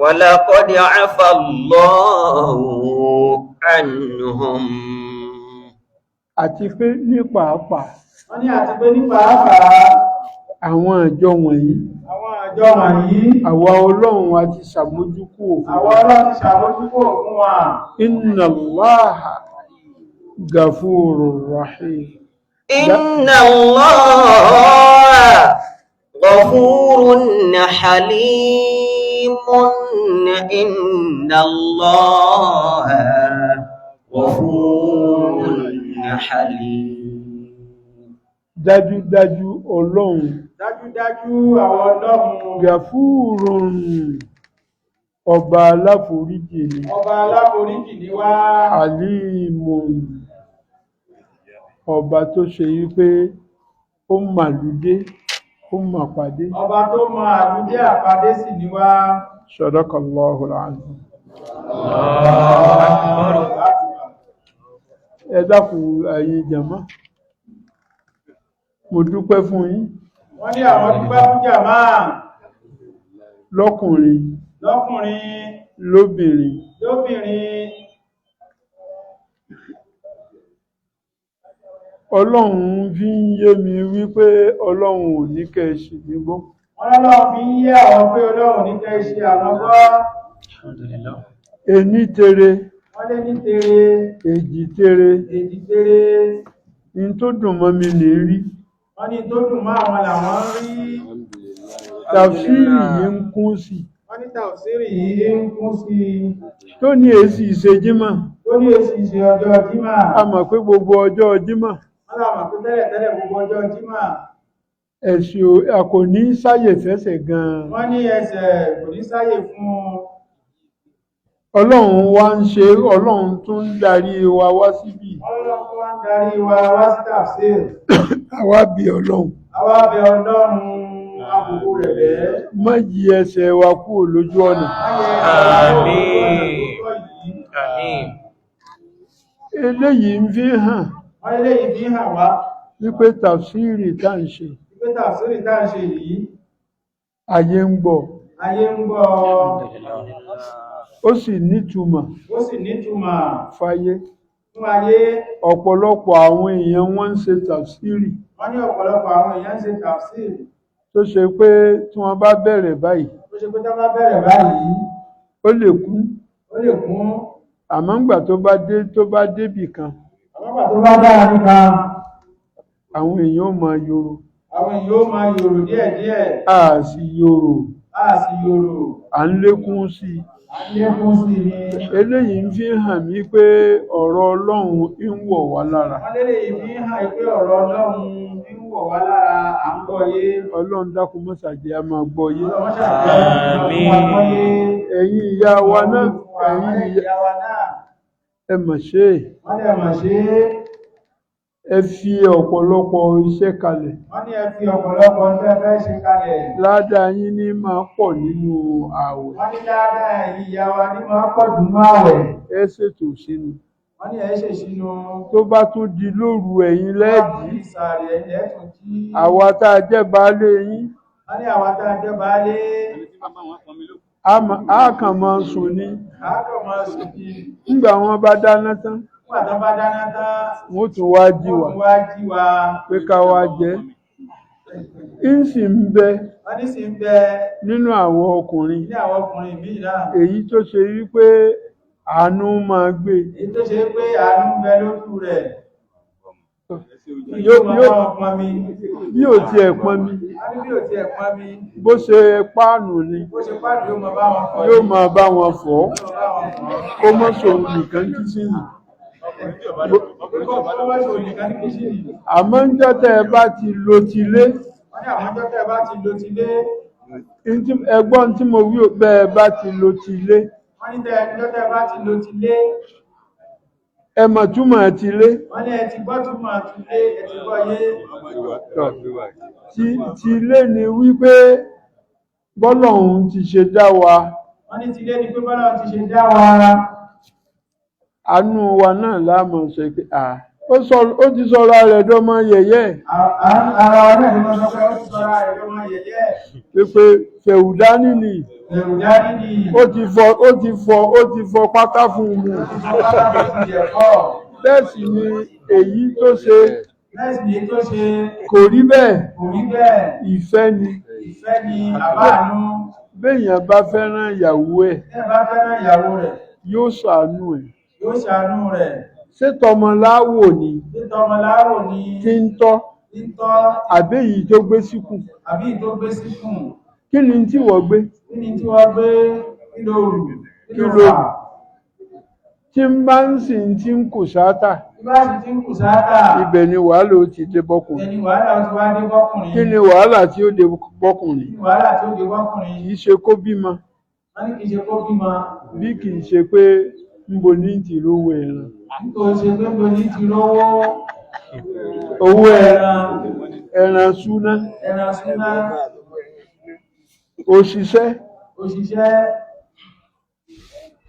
ولقد عفا الله عنهم.
Àti pé ní pàápàá,
Wọ́n ní àti pé ní pàápàá,
àwọn àjọ wọ̀nyí,
àwọn àjọ wọ̀nyí,
àwa Ọlọ́run a ti ṣàmójúkúrò fún
àwọn
wọn.
Ọlọ́run ti ṣàmójúkúrò fún wa.
إن الله غفور رحيم.
إن الله غفور حليم. عليم إن الله غفور حليم.
Dájúdájú Ọlọ́run,
Dájúdájú àwọn Ọlọ́run,
gàfúrùn, ọba aláforíjì ni.
Ọba aláforíjì ni wá.
Àlímùn, ọba tó ṣe wípé ó màlúdé, ó mà pàdé.
Ọba tó mọ àlúdé àpàdé sì ni wá.
Sadaqallahul azim. Ẹ dákun, ẹ̀yin jàmá, mo dúpẹ́ fún yín.
Wọ́n ní àwọn dúpẹ́ fún jàmá.
Lọ́kùnrin,
lọ́kùnrin,
lóbìnrin,
lóbìnrin.
Ọlọ́run fi ń yé mi wípé Ọlọ́run ò ní kẹ́ ẹ ṣì mí gbọ́.
Wọ́n lọ́lọ́run fi ń yé àwọn pé Ọlọ́run ní kẹ́ ṣe àwọn gbọ́.
Ení tere,
Wọ́n lé ní tere,
èjì tere,
èjì tere.
Ní tó dùn mọ́ mi ní rí.
Wọ́n ní tó dùn mọ́ àwọn làwọn ń rí.
Tàfsírì yìí ń kún sí.
Wọ́n ní tàfsírì yìí ń kún sí i.
Tó ní èsì ìṣe jímọ̀.
Tó ní èsì ìṣe ọjọ́ jímà.
A mọ̀ pé gbogbo ọjọ́ jímọ̀,
Wọ́n làwọn pé tẹ́lẹ̀ tẹ́lẹ̀ gbogbo ọjọ́ jímà,
ẹ̀sìn a kò ní sáyè fẹ́sẹ̀ gan-an.
Wọ́n ní ẹsẹ̀ kò ní sáyè fún un.
Ọlọ́run wá ń ṣe, Ọlọ́run tún ń darí wa wá síbí.
Wọ́n lọ́lọ́run tó wá ń darí wa wá sí tàfsírì.
Àwa bí Ọlọ́run.
Àwa bẹ Ọlọ́run, àbùkù rẹ̀ bẹ́ẹ̀.
Má yí ẹsẹ̀ wa kúrò lójú ọ̀nà.
Àmín.
Àmín.
Eléyìí ń fi hàn
Wọ́n léyìí fi hàn wá
wípé tàfsírì tá ń ṣe,
wípé tàfsírì tá ń ṣe yìí,
ayé ń gbọ́,
ayé ń gbọ́,
ó sì nítumọ̀
ó sì nítumọ̀
fáyé.
fún ayé.
Ọ̀pọ̀lọpọ̀ àwọn èèyàn wọ́n ń ṣe tàfsírì
Wọ́n ní ọ̀pọ̀lọpọ̀ àwọn èèyàn ń ṣe tàfsírì
tó ṣe pé tí wọ́n bá bẹ̀rẹ̀ báyìí,
tó ṣe pé tá bá bẹ̀rẹ̀ báyìí,
ó lè kú,
ó lè kún.
Àmọ́ ńgbà tó bá débì kan,
Àmọ́ tó bá dára nípa,
àwọn èèyàn ó máa yòrò.
Àwọn èèyàn ó máa yòrò díẹ̀díẹ̀.
A sì yòrò,
Á sì yòrò,
à ń lékún sí i.
À ń lékún sí i ni.
Eléyìí ń fi hàn mí pé ọ̀rọ̀ Ọlọ́run ń wọ̀ wá lára.
Wọ́n léléyìí fi hàn pé ọ̀rọ̀ Ọlọ́run ń wọ̀ wá lára, à ń gbọ́ yé.
Ọlọ́run dákun mọ́sàjẹ́ a máa gbọ́ yé.
Ọlọ́run ṣàjẹ́ fún wa gbọ́ yé.
Ẹ̀yin ìyá wa náà, ẹ̀yin
Àwọn
ìyá
ìyá wa náà,
ẹ mà ṣe é.
Wọ́n lè mọ̀ ṣe é.
Ẹ fi ọ̀pọ̀lọpọ̀ iṣẹ́ kalẹ̀.
Wọ́n ní ẹ fi ọ̀pọ̀lọpọ̀ tẹ́ fẹ́ ṣe kalẹ̀.
Ládàá yín ní máa pọ̀ nínú ààwẹ̀.
Wọ́n ní dáadáa ẹ̀yin ìyá wa ní máa pọ̀ jù nínú àwẹ̀.
Ẹ ṣètò sínú.
Wọ́n ní ẹ ṣe sínú.
Tó bá tún di lóru, ẹ̀yin lẹ́ẹ̀dí.
Ìsàrè ẹ̀yìn ẹ̀tún jí.
Àwa tá a jẹ́ baálé yín,
Wọ́n ní àwa tá a jẹ́ baálé,
á kàn máa sùn ní.
Àákàn máa sùn bí.
Nígbà wọn bá dáná tán,
Nígbà tán bá dáná tán,
wọ́n tún wá jí
wọ́n
wa
tún wá jí wa.
pé ká wá jẹ. Ń sì ń bẹ
Wọ́n ní sì ń bẹ
nínú àwọn ọkùnrin
ní àwọn ọkùnrin míì náà.
èyí tó ṣe wípé àánú máa gbé.
Èyí tó ṣe pé àánú ń bẹ lójú rẹ̀.
Yóò
Yóò
yóò
máa pọn mi.
Bí ò tiẹ̀ pọn mi,
Wọ́n ní bí ò tiẹ̀ pọn mi,
bó ṣe páànù ni,
bó ṣe pàdé yóò máa bá wọn fọ̀.
yóò máa bá wọn fọ̀ ọ́,
Yóò máa bá wọn fọ̀.
kó mọ́ sòun nìkan kíṣìnì.
Pé kó kó wá ṣòwò nìkan ní kíṣìnì.
Àmọ́ ńjọ́ tẹ́ ẹ bá ti lo tilé,
Wọ́n ní àwọn ọjọ́ tẹ́ bá ti lo tilé,
ẹgbọ́n tí mo wí ò, bẹ́ ẹ bá ti lo tilé,
wọ́n ní tẹ́ ọjọ́ tẹ́ bá ti lo tilé,
ẹ mọ̀ túmọ̀ tilé.
Wọ́n ní ẹ ti gbọ́ túmọ̀ tilé, ẹ ti gbọ́ yé.
Ti tilé ni wípé bọ́lọ́hun ti ṣe dá wa,
Wọ́n ní tilé ni pé bọ́lá ti ṣe dá wa.
Àánú wa náà láàmú sọ pé à ó ti sọ̀rọ̀ rẹ̀ dọ́mọ yẹ̀yẹ́.
Ara wa náà ni wọ́n sọ pé ó ti sọra rẹ̀ lọ́mọ yẹ̀yẹ́.
Pé fẹ̀wùdání ni.
Èrò dání ni.
Ó ti fọ pátá fún un mu.
Pátákó ti ẹ̀kọ́.
Bẹ́ẹ̀ sì ni èyí tó ṣe
Bẹ́ẹ̀ sì ni èyí tó ṣe
kò rí bẹ́ẹ̀.
Kò rí bẹ́ẹ̀.
Ìfẹ́ ni.
Ìfẹ́ ni àbáànú.
Béèyàn bá fẹ́ràn ìyàwó ẹ̀,
Tẹ́ ẹ bá fẹ́ràn ìyàwó rẹ̀,
yóò ṣàánú ẹ̀.
Yóò ṣàánú rẹ̀.
Ṣé tọmọ láwò ni
Títọ́ ọmọ láwò ni
tí ń tọ́
títọ́
àbí èyí tó gbé síkùn?
Àbí tó gbé síkùn.
Kí ni tí wọ́n gbé?
Kí ni tí wọ́n gbé? Kí ló rù? Kí
Kí
ló
ló
fà?
rù? Tí ń bá ń sì ti ń kù sáátà,
Tí bá sì ti ń kù sáátà,
ibẹ̀ ni wàhálà ó ti dé bọ́kùnrin.
Ẹni wàhálà ó ti wá dé bọ́kùnrin.
Kí ni wàhálà tí ó dé bọ́kùnrin?
Kí ni wàhálà tí ó dé bọ́kùnrin?
Kì í ṣe kó bímọ,
Wọ́n ní kì í ṣe kó bímọ,
bí kì í ṣe pé ńbo ní ti rówó ẹran.
Bí kò ṣe pé bo ní ti rówó
Owó
ẹran,
ẹran súná,
ẹran súná,
òṣìṣẹ́,
òṣìṣẹ́,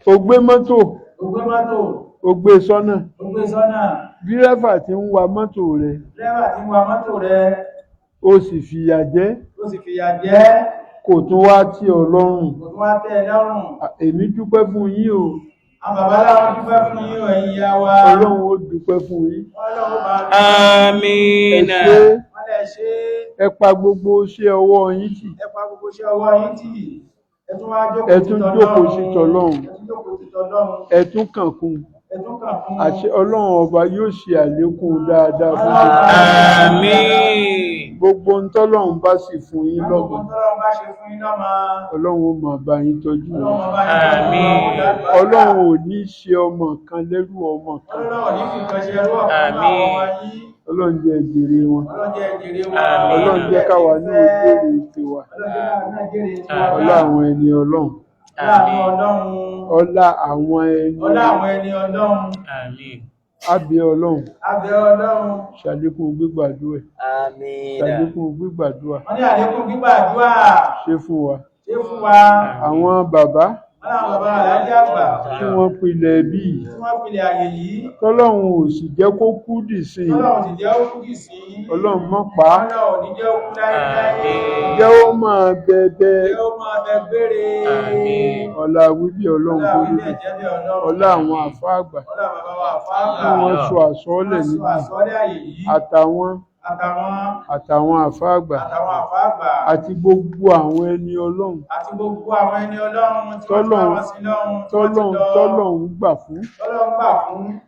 ó gbé mọ́tò,
ó gbé mọ́tò,
ó gbé sọ́nà.
Ó gbé sọ́nà,
Dírẹ́fà tí ń wa mọ́tò rẹ̀,
dírẹ́fà tí ń wa mọ́tò rẹ̀,
ó sì fìyà jẹ,
ó sì fìyà jẹ ẹ́,
kò tún wá tì ọ́ lọ́rùn.
Kò tún wá tẹ́ ẹ lọ́rùn.
Èmi dúpẹ́ fún yín o.
Àwọn bàbá láwọn dúpẹ́ fún yín o, ẹ̀yin ìyá wa.
Ọlọ́run ó dúpẹ́ fún yín.
Wọ́n lọ́wọ́ máa
Ẹ
Amina.
ṣé,
wọ́n lẹ̀ ṣe é.
ẹ pa gbogbo iṣẹ́ ọwọ́ yín tì.
Ẹ pa gbogbo iṣẹ́ ọwọ́ yín tì. Ẹ tún wá jókòó
Ẹ
ti
tún
tọlọ́run.
jókòó sí tọlọ́run.
Ẹ tún jókòó ti tọlọ́run.
Ẹ tún kàn kún.
Ẹ tún kàn fún
Àṣẹ Ọlọ́run ọba yóò ṣe àlékún dáadáa fún gbogbo.
Àmín.
Gbogbo ohun tọ́lọ́run bá sì fún yín
Gbogbo
lọ́mọ,
tọ́lọ́run bá ṣe fún yín lọ́mọ,
Ọlọ́run ó máa bá yín tọ́jú
Ọlọ́run
wọn.
máa bá yín tọ́jú
Àmín.
wọn, ó dàgbà.
Ọlọ́run ò ní ṣe ọmọ kan lẹ́rú ọmọ kan.
Ọlọ́run ò ní fi kan ṣe ẹrú ọ̀kan náà àwọn ọmọ yín.
Ọlọ́run jẹ́ ẹ jèrè wọn.
Ọlọ́run jẹ́ ẹ jèrè wọn.
Àmín.
Ọlọ́run jẹ́ káwa náà ó jèrè tiwa.
Ọlọ́run jẹ́ káwa náà jèrè tiwa.
Ọlá àwọn ẹni Ọlọ́run.
Ọlá àwọn Ọlọ́run.
Ọlá àwọn ẹni
Ọlá àwọn ẹni Ọlọ́run.
Àmín.
Abẹ́ Ọlọ́run.
Abẹ́ Ọlọ́run.
Ṣàlékún gbígbàdúrà.
Àmín.
Ṣàlékún gbígbàdúrà.
Wọ́n ní àlékún gbígbàdúrà.
Ṣe fún wa.
Ṣé fún wa.
Àwọn bàbá
Wọ́n láwọn bàbá Aláàjì àgbà
tí wọ́n pilẹ̀ ẹbí yìí,
tí wọ́n pilẹ̀ àyè yìí.
tọ́lọ́run ò sì jẹ́ kó kú dì sí i.
Tọ́lọ́run sì jẹ́ ó kú kì sí.
Ọlọ́run mọ́ pa á.
Ọlọ́run ò ní jẹ́ ó kú láéláé.
Jẹ́ ó máa bẹbẹ.
Jẹ́ ó máa bẹ gbére.
Àmín.
Ọlá wíbí Ọlọ́run
Ọlá
kó
wí
rí
bẹ́ẹ̀
bẹ́ẹ̀.
jẹ́ bẹ́ẹ̀ Ọlọ́run.
Ọlá àwọn àfáà àgbà
Ọlá bàbá wa àfáà
tí
àgbà.
wọ́n sọ àsọọ́lẹ̀
Wọ́n sọ
níbí.
àsọọ́lẹ̀ àyè yìí.
Àtàwọn
Àtàwọn
àtàwọn àfáà àgbà
àtàwọn àfáà àgbà.
àti gbogbo àwọn ẹni Ọlọ́run
Àti gbogbo àwọn ẹni Ọlọ́run tí wọ́n ti bá
tọ́lọ́run
wọn sí lọ́run tí wọ́n ti
tọ́lọ́run
lọ.
tọ́lọ́run gbà fún.
Tọ́lọ́run gbà fún.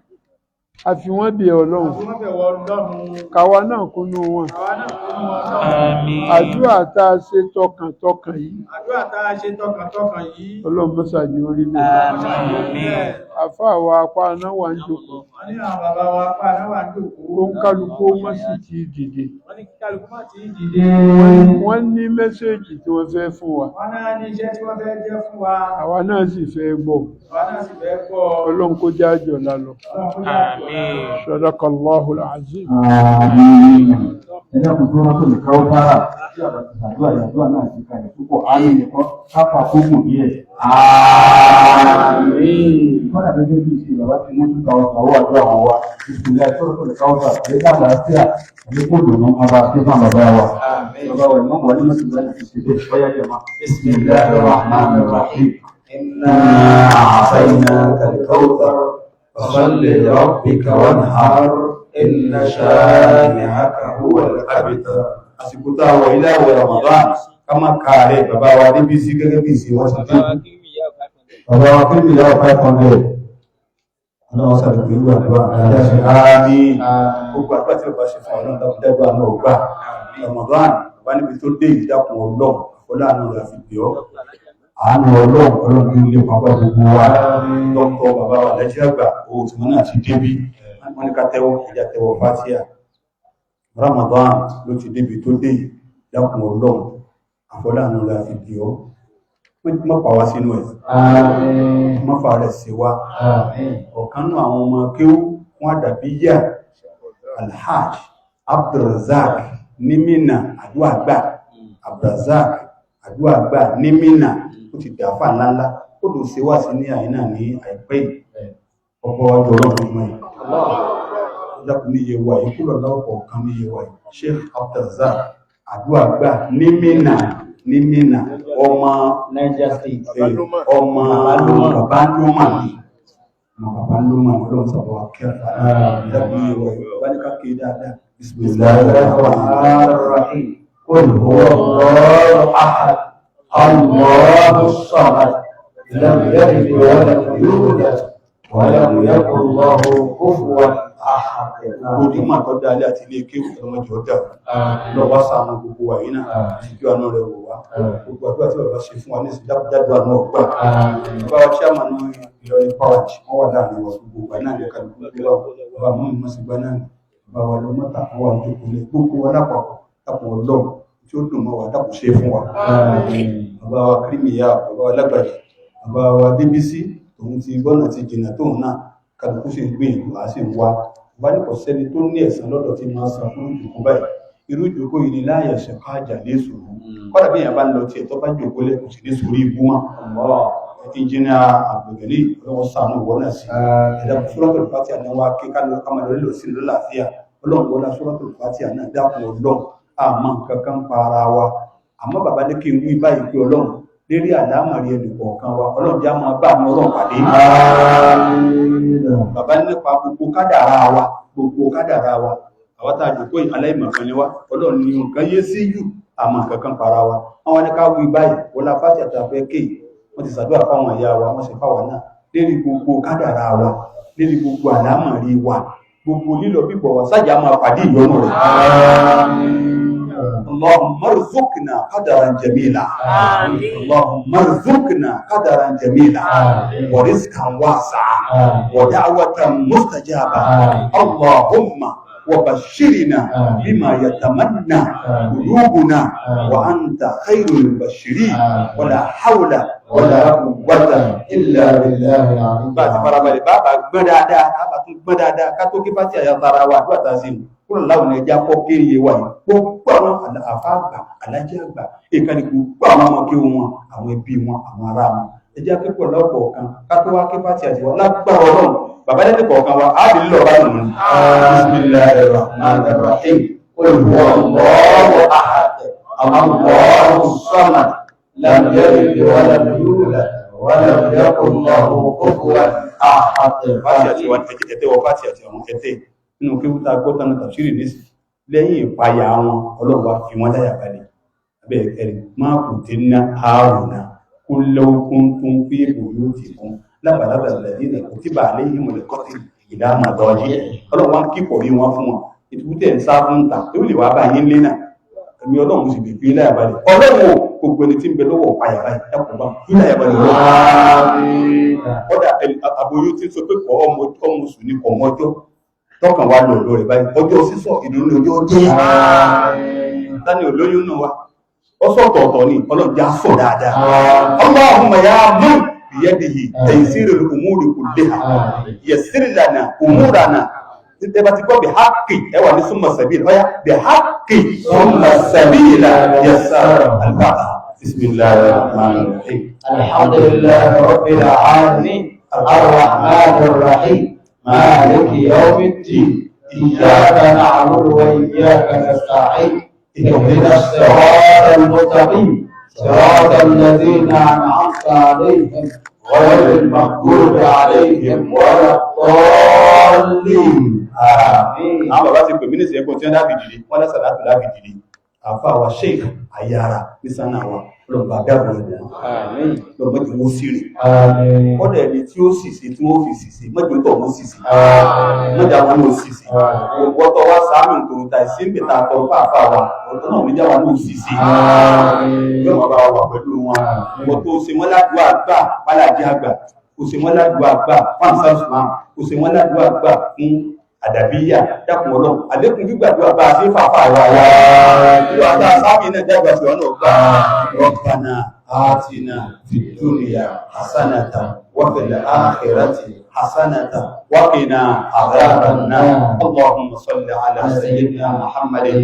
A fi wọ́n bẹ̀ Ọlọ́run.
Àfi wọ́n bẹ̀ wọ Ọlọ́run.
Káwa náà kúnnú wọn.
Àwa náà kúnnú Ọlọ́run.
Àmín.
Àdúrà tá a ṣe tọkàntọkàn yìí,
Àdúrà tá a ṣe tọkàntọkàn yìí.
Ọlọ́run mọ́sàájú orí bẹ́ẹ̀.
Àmín.
Àfáà wa apá náà wà ń jókòó.
Wọ́n ní àwọn bàbá wa apá náà wà ń jókòó.
Ó ń kálukú wọ́n sì ti dìde.
Wọ́n ní kí kálukú má ti dìde.
Wọ́n ní mẹ́sẹ̀jì tí wọ́n fẹ́ fún wa.
Wọ́n náà ní iṣẹ́ tí wọ́n fẹ́ jẹ́ fún wa.
Àwa náà sì fẹ́ gbọ́.
Àwa náà sì fẹ́ gbọ́.
Ọlọ́run kó jẹ́ àjọ lálọ.
Ọlọ́run kó jẹ́ àjọ
Àmín.
Sadaqallahul azim.
Ẹ dákun tó rántó lè káwọ́ bára tí àbá ti ṣàdúrà ìyàdúrà náà ti kalẹ̀ púpọ̀ á ní nìkan káfà kókò díẹ̀. Kọ́dà gẹ́gẹ́ bí ìṣe bàbá ti mú túkà ọkọ̀ owó àdúrà wọn wá. Ìpìlẹ̀ tó lè káwọ́ bára àti àlàáfíà àlékún ìdùnnú ọba àti fún bàbá wa. Bàbá wa ìmọ̀ wà nínú ìgbà tí ṣe bẹ́ẹ̀ bọ́yá jẹ̀ máa.
Bismillahir Rahmanir Rahim. Inna a'tainaka al-kawthar. Fasalli li rabbika wanhar. Inna shani'aka huwal abtar. Àsìkò tá a wọ̀ ilé àwẹ̀ Ramadan, ká má kàárẹ̀ bàbá wa débi sí gẹ́gẹ́ bí ìṣe wọ́n ti dé.
Bàbá wa kí ni ìyá 500? Ọlọ́run sàbẹ̀wò ìlú àdúrà.
Àdáṣe àmín. Gbogbo àdúrà tí bàbá ṣe fún Ọlọ́run dákun dẹ́gbà náà gbà. Ramadan bàbá níbi tó dé yìí dákun Ọlọ́run, àfọláàánú rẹ̀ àfi bì ọ́. Àánú Ọlọ́run Ọlọ́run ní ilé pápá gbogbo wa. Dọ́kítọ̀ bàbá wa lẹ́jẹ́ àgbà, owó tí wọ́n náà ti débí. Wọ́n ní ká tẹ́wọ́, ẹja tẹ́wọ́ Fátíà. Ramadan ló ti débi tó dé yìí dákun Ọlọ́run, àfọláàánú rẹ̀ àfi bì ọ́. Má pa wá sínú ẹ̀. Má fa rẹ̀ sí wa. Ọ̀kan nú àwọn ọmọ kéwú fún àdàbíyà Alhaj Abdulrazak ní Mínà àdúàgbà Abdulrazak àdúàgbà ní Mínà ó ti dàáfà ńláńlá ó lò ṣe wá sí ní àyínà ní àìpẹ́ yìí ọ̀pọ̀ ọjọ́ ọlọ́run mọ́ ẹ̀ dákun ní iye wa yìí kúrò lọ́pọ̀ kan ní iye wa yìí Sheikh Abdulrazak àdúàgbà ní Mínà ní Mínà ọmọ
Niger State.
Ọmọ bàbá lómà ní ọmọ bàbá lómà ní ọlọ́run sábà wà kẹfà dákun ní iye wa yìí bá ní ká kéé dáadáa.
Bismillahirrahmanirrahim. Qul huwa Allahu ahad. Allahu samad. Lam yalid wa lam yulad wa lam yakul lahu kufuwan ahad.
Ojúmọ̀ tó dá alẹ́ àti ilé kéwù ọlọ́mọdé ọjà lọ́wọ́ ṣàánú gbogbo wa yìí náà, ìjú àánú rẹ̀ wò wá. Gbogbo àdúrà tí bàbá ṣe fún wa ní ìsìn dákúdájú àánú ọgbà. Bàbá wa chairman Ìlọrin Branch, wọ́n wà láàrin wa. Gbogbo wa náà ní kálukú gbé wa. Bàbá mọ́ mi mọ́ sí gbá náà, bàbá wa lọ mọ́ta, wọ́n wà ní jókòó lé gbogbo wa lápapọ̀. Dákun Ọlọ́run, tí ó dùn mọ́ wa, dákun ṣe fún wa. Bàbá wa kírímìyà, bàbá wa lágbàjì, bàbá wa Débísí, tòun ti gbọ́nà ti jìnnà tóun náà, kálukú sì ń gbìyànjú, á sì ń wá. Bá ní kò sẹ́ni tó ní ẹ̀san lọ́dọ̀ tí máa san fún ìjòkó báyìí. Irú ìjòkó yìí ni láàyè ẹ̀sẹ̀ káàjà lé sòrò. Kọ́dà bí èèyàn bá ń lọ tiẹ̀, tó bá jòkó lẹ̀, kò sì ní sórí ibú mọ́. Ẹnjìnìà Àbùgẹ́lì, ọlọ́wọ́ sànú ìwọ náà sí ẹ̀dá. Suratul Fatiha ní wá kí kálọ̀ ká máa lọ lílọ sí lọ́láàfíà. Ọlọ́run wọlá Suratul Fatiha náà, dákun Ọlọ́run, àmọ́ nǹkan kan pa ara wa, àmọ́ bàbá ní kí n wí báyìí pé Ọlọ́run lérí àlámọ̀rí ẹnì kọ̀ọ̀kan wa, Ọlọ́run jẹ́ máa bá àwọn Ọlọ́run pàdé. Bàbá nípa gbogbo kádàrá wa, gbogbo kádàrá wa, àwọn tá a jòkó aláìmọ̀kan ni wá. Ọlọ́run ní nǹkan yé sí jù, àmọ́ nǹkan kan para wa. Àwọn ní ká wí báyìí, wọlá Fatiha àtàfẹ́ kéè. Wọ́n ti ṣàdúrà fáwọn ìyá wa, wọ́n sì fáwa náà lérí gbogbo kádàrá wa, lérí gbogbo àlámọ̀rí wa, gbogbo lílọ bíbọ̀ wa, sájà máa pàdé ìyọ́nú rẹ̀. اللهم ارزقنا قدرا جميلا، اللهم ارزقنا قدرا جميلا ورزقا واسعا ودعوة مستجابة. اللهم وبشرنا بما يتمنى قلوبنا وأنت خير المبشرين، ولا حول ولا قوة إلا
بالله العلي.
Bá a ti farabalẹ̀, bá a gbọ́n dáadáa, bá a tún gbọ́n dáadáa ká tó kí fásitì àyà tara wa. Àdúrà tá a ṣe mú kúrò láwọn ẹja kọ́ kéye wa yìí, gbogbo àwọn àfa àgbà, alájẹ àgbà, ìkànnì, gbogbo àwọn ọmọ kéwọn wọn, àwọn ẹbí wọn, àwọn ará wọn, ẹjẹ akẹ́kọ̀ọ́ lọ́kọ̀ọ̀kan ká tó wá kí fásitì àti wọn lágbára Ọlọ́run. Bàbá lẹ́nu kọ̀ọ̀kan wa á bí lílọ bá nù ní.
Bismillahir Rahmanir Rahim. Qul huwa Allahu ahad. Allahu samad. Lam yalid wa lam yulad wa lam yakul lahu kufuwan ahad.
Fásitì àti wọn ẹtẹ wọ fásitì àti àwọn ẹtẹ nínú kéwú tá a gbọ́ tánú tàbísírì ní lẹ́yìn ìpayà wọn, Ọlọ́run wá fi wọ́n láyà balẹ̀. Abẹ́ ẹ̀rí máa kù tí ná ààrùn náà kó lọ́wọ́ tó ń fi buyutikum lábàlábà lẹ́yìn kò tí bà lẹ́yìn mọ̀lẹ́kọ́tì ìdáhùn àdọ́jí. Ọlọ́run wá ń kíkọ̀ rí wọn fún wọn. Ìtúkútẹ̀ ń sá fún ta yóò lè wá bá yín lé náà. Ẹ̀mí Ọlọ́run sì lè fi láyà balẹ̀. Ọlọ́run ò gbogbo ẹni tí ń bẹ lọ́wọ́ ọ̀páyà báyìí, ẹkùn bá fi láyà balẹ̀ lọ́wọ́. Kọ́dà àbòyún tí ń sọ pé kọ́ ọmọ ọmọ sùn ní kọ̀ mọ́jọ́ tọkàn wa lọ lọ rẹ̀ báyìí, ọjọ́ sísọ ìdùnnú ọjọ́ jẹ́ tani olóyún náà wa ó sọ̀tọ̀ọ̀tọ̀ ni. Ọlọ́run já sọ dáadáa. Allahumma ya man biyadihi taysirul umuri kulliha yassir lana umurana. Ẹ bá ti gbọ́ bi haqqi, ẹ wà ní summa sabil. Ọ̀yá, bi haqqi summa sabila yassara. Al-Fatiha. Bismillahir rahmanir rahim.
Alhamdulillahi rabbil alamin. Arrahmanir rahim. Maliki yawmiddin. Iyyaka na'budu wa iyyaka nasta'in. اهدنا الصراط المستقيم، صراط الذين أنعمت عليهم غير المغضوب عليهم ولا الضالين. آمين.
Àwọn bàbá ti pè mí ní ìsìnkú tí wọ́n láfi dìde, wọ́n lẹ́sà láti láfi dìde. Àfa wa Sheikh Ayára ní sanna wa, lọ́ba dábò ẹ̀dùn lọ́mọ tí wọ́n sì rìn.
آمين.
Kọ́dà ẹni tí ó sì ṣe tí wọ́n fi sì ṣe mọ́jọ tó wọ́n sì ṣe mọ́jà wọn ló sì ṣe wọ́n tọ́ wá sáàmì tòun ta ìsínbì tá a tọrọ fáfá wa ọ̀tọ̀ náà níjà wa ló sì ṣe yóò máa bá wa wà pẹ̀lú wọn. Wọ́n tó ṣe wọ́n ládùúgbò àgbà bálàjì àgbà, kò ṣe wọ́n ládùúgbò àgbà fáńsá islam, kò ṣe wọ́n ládùúgbò àgbà fún àdàbíyà. Dákun Ọlọ́run, àlékún gbígbàdúrà bá a ṣe fàáfà wa wá ìwà tá a sáàmì náà dàgbà sí wọn náà gbà. Rabbana atina fid dunya hasanatan wa fil akhirati hasanatan wa qina adhaban nar. Allahumma salli ala sayyidina Muhammadin.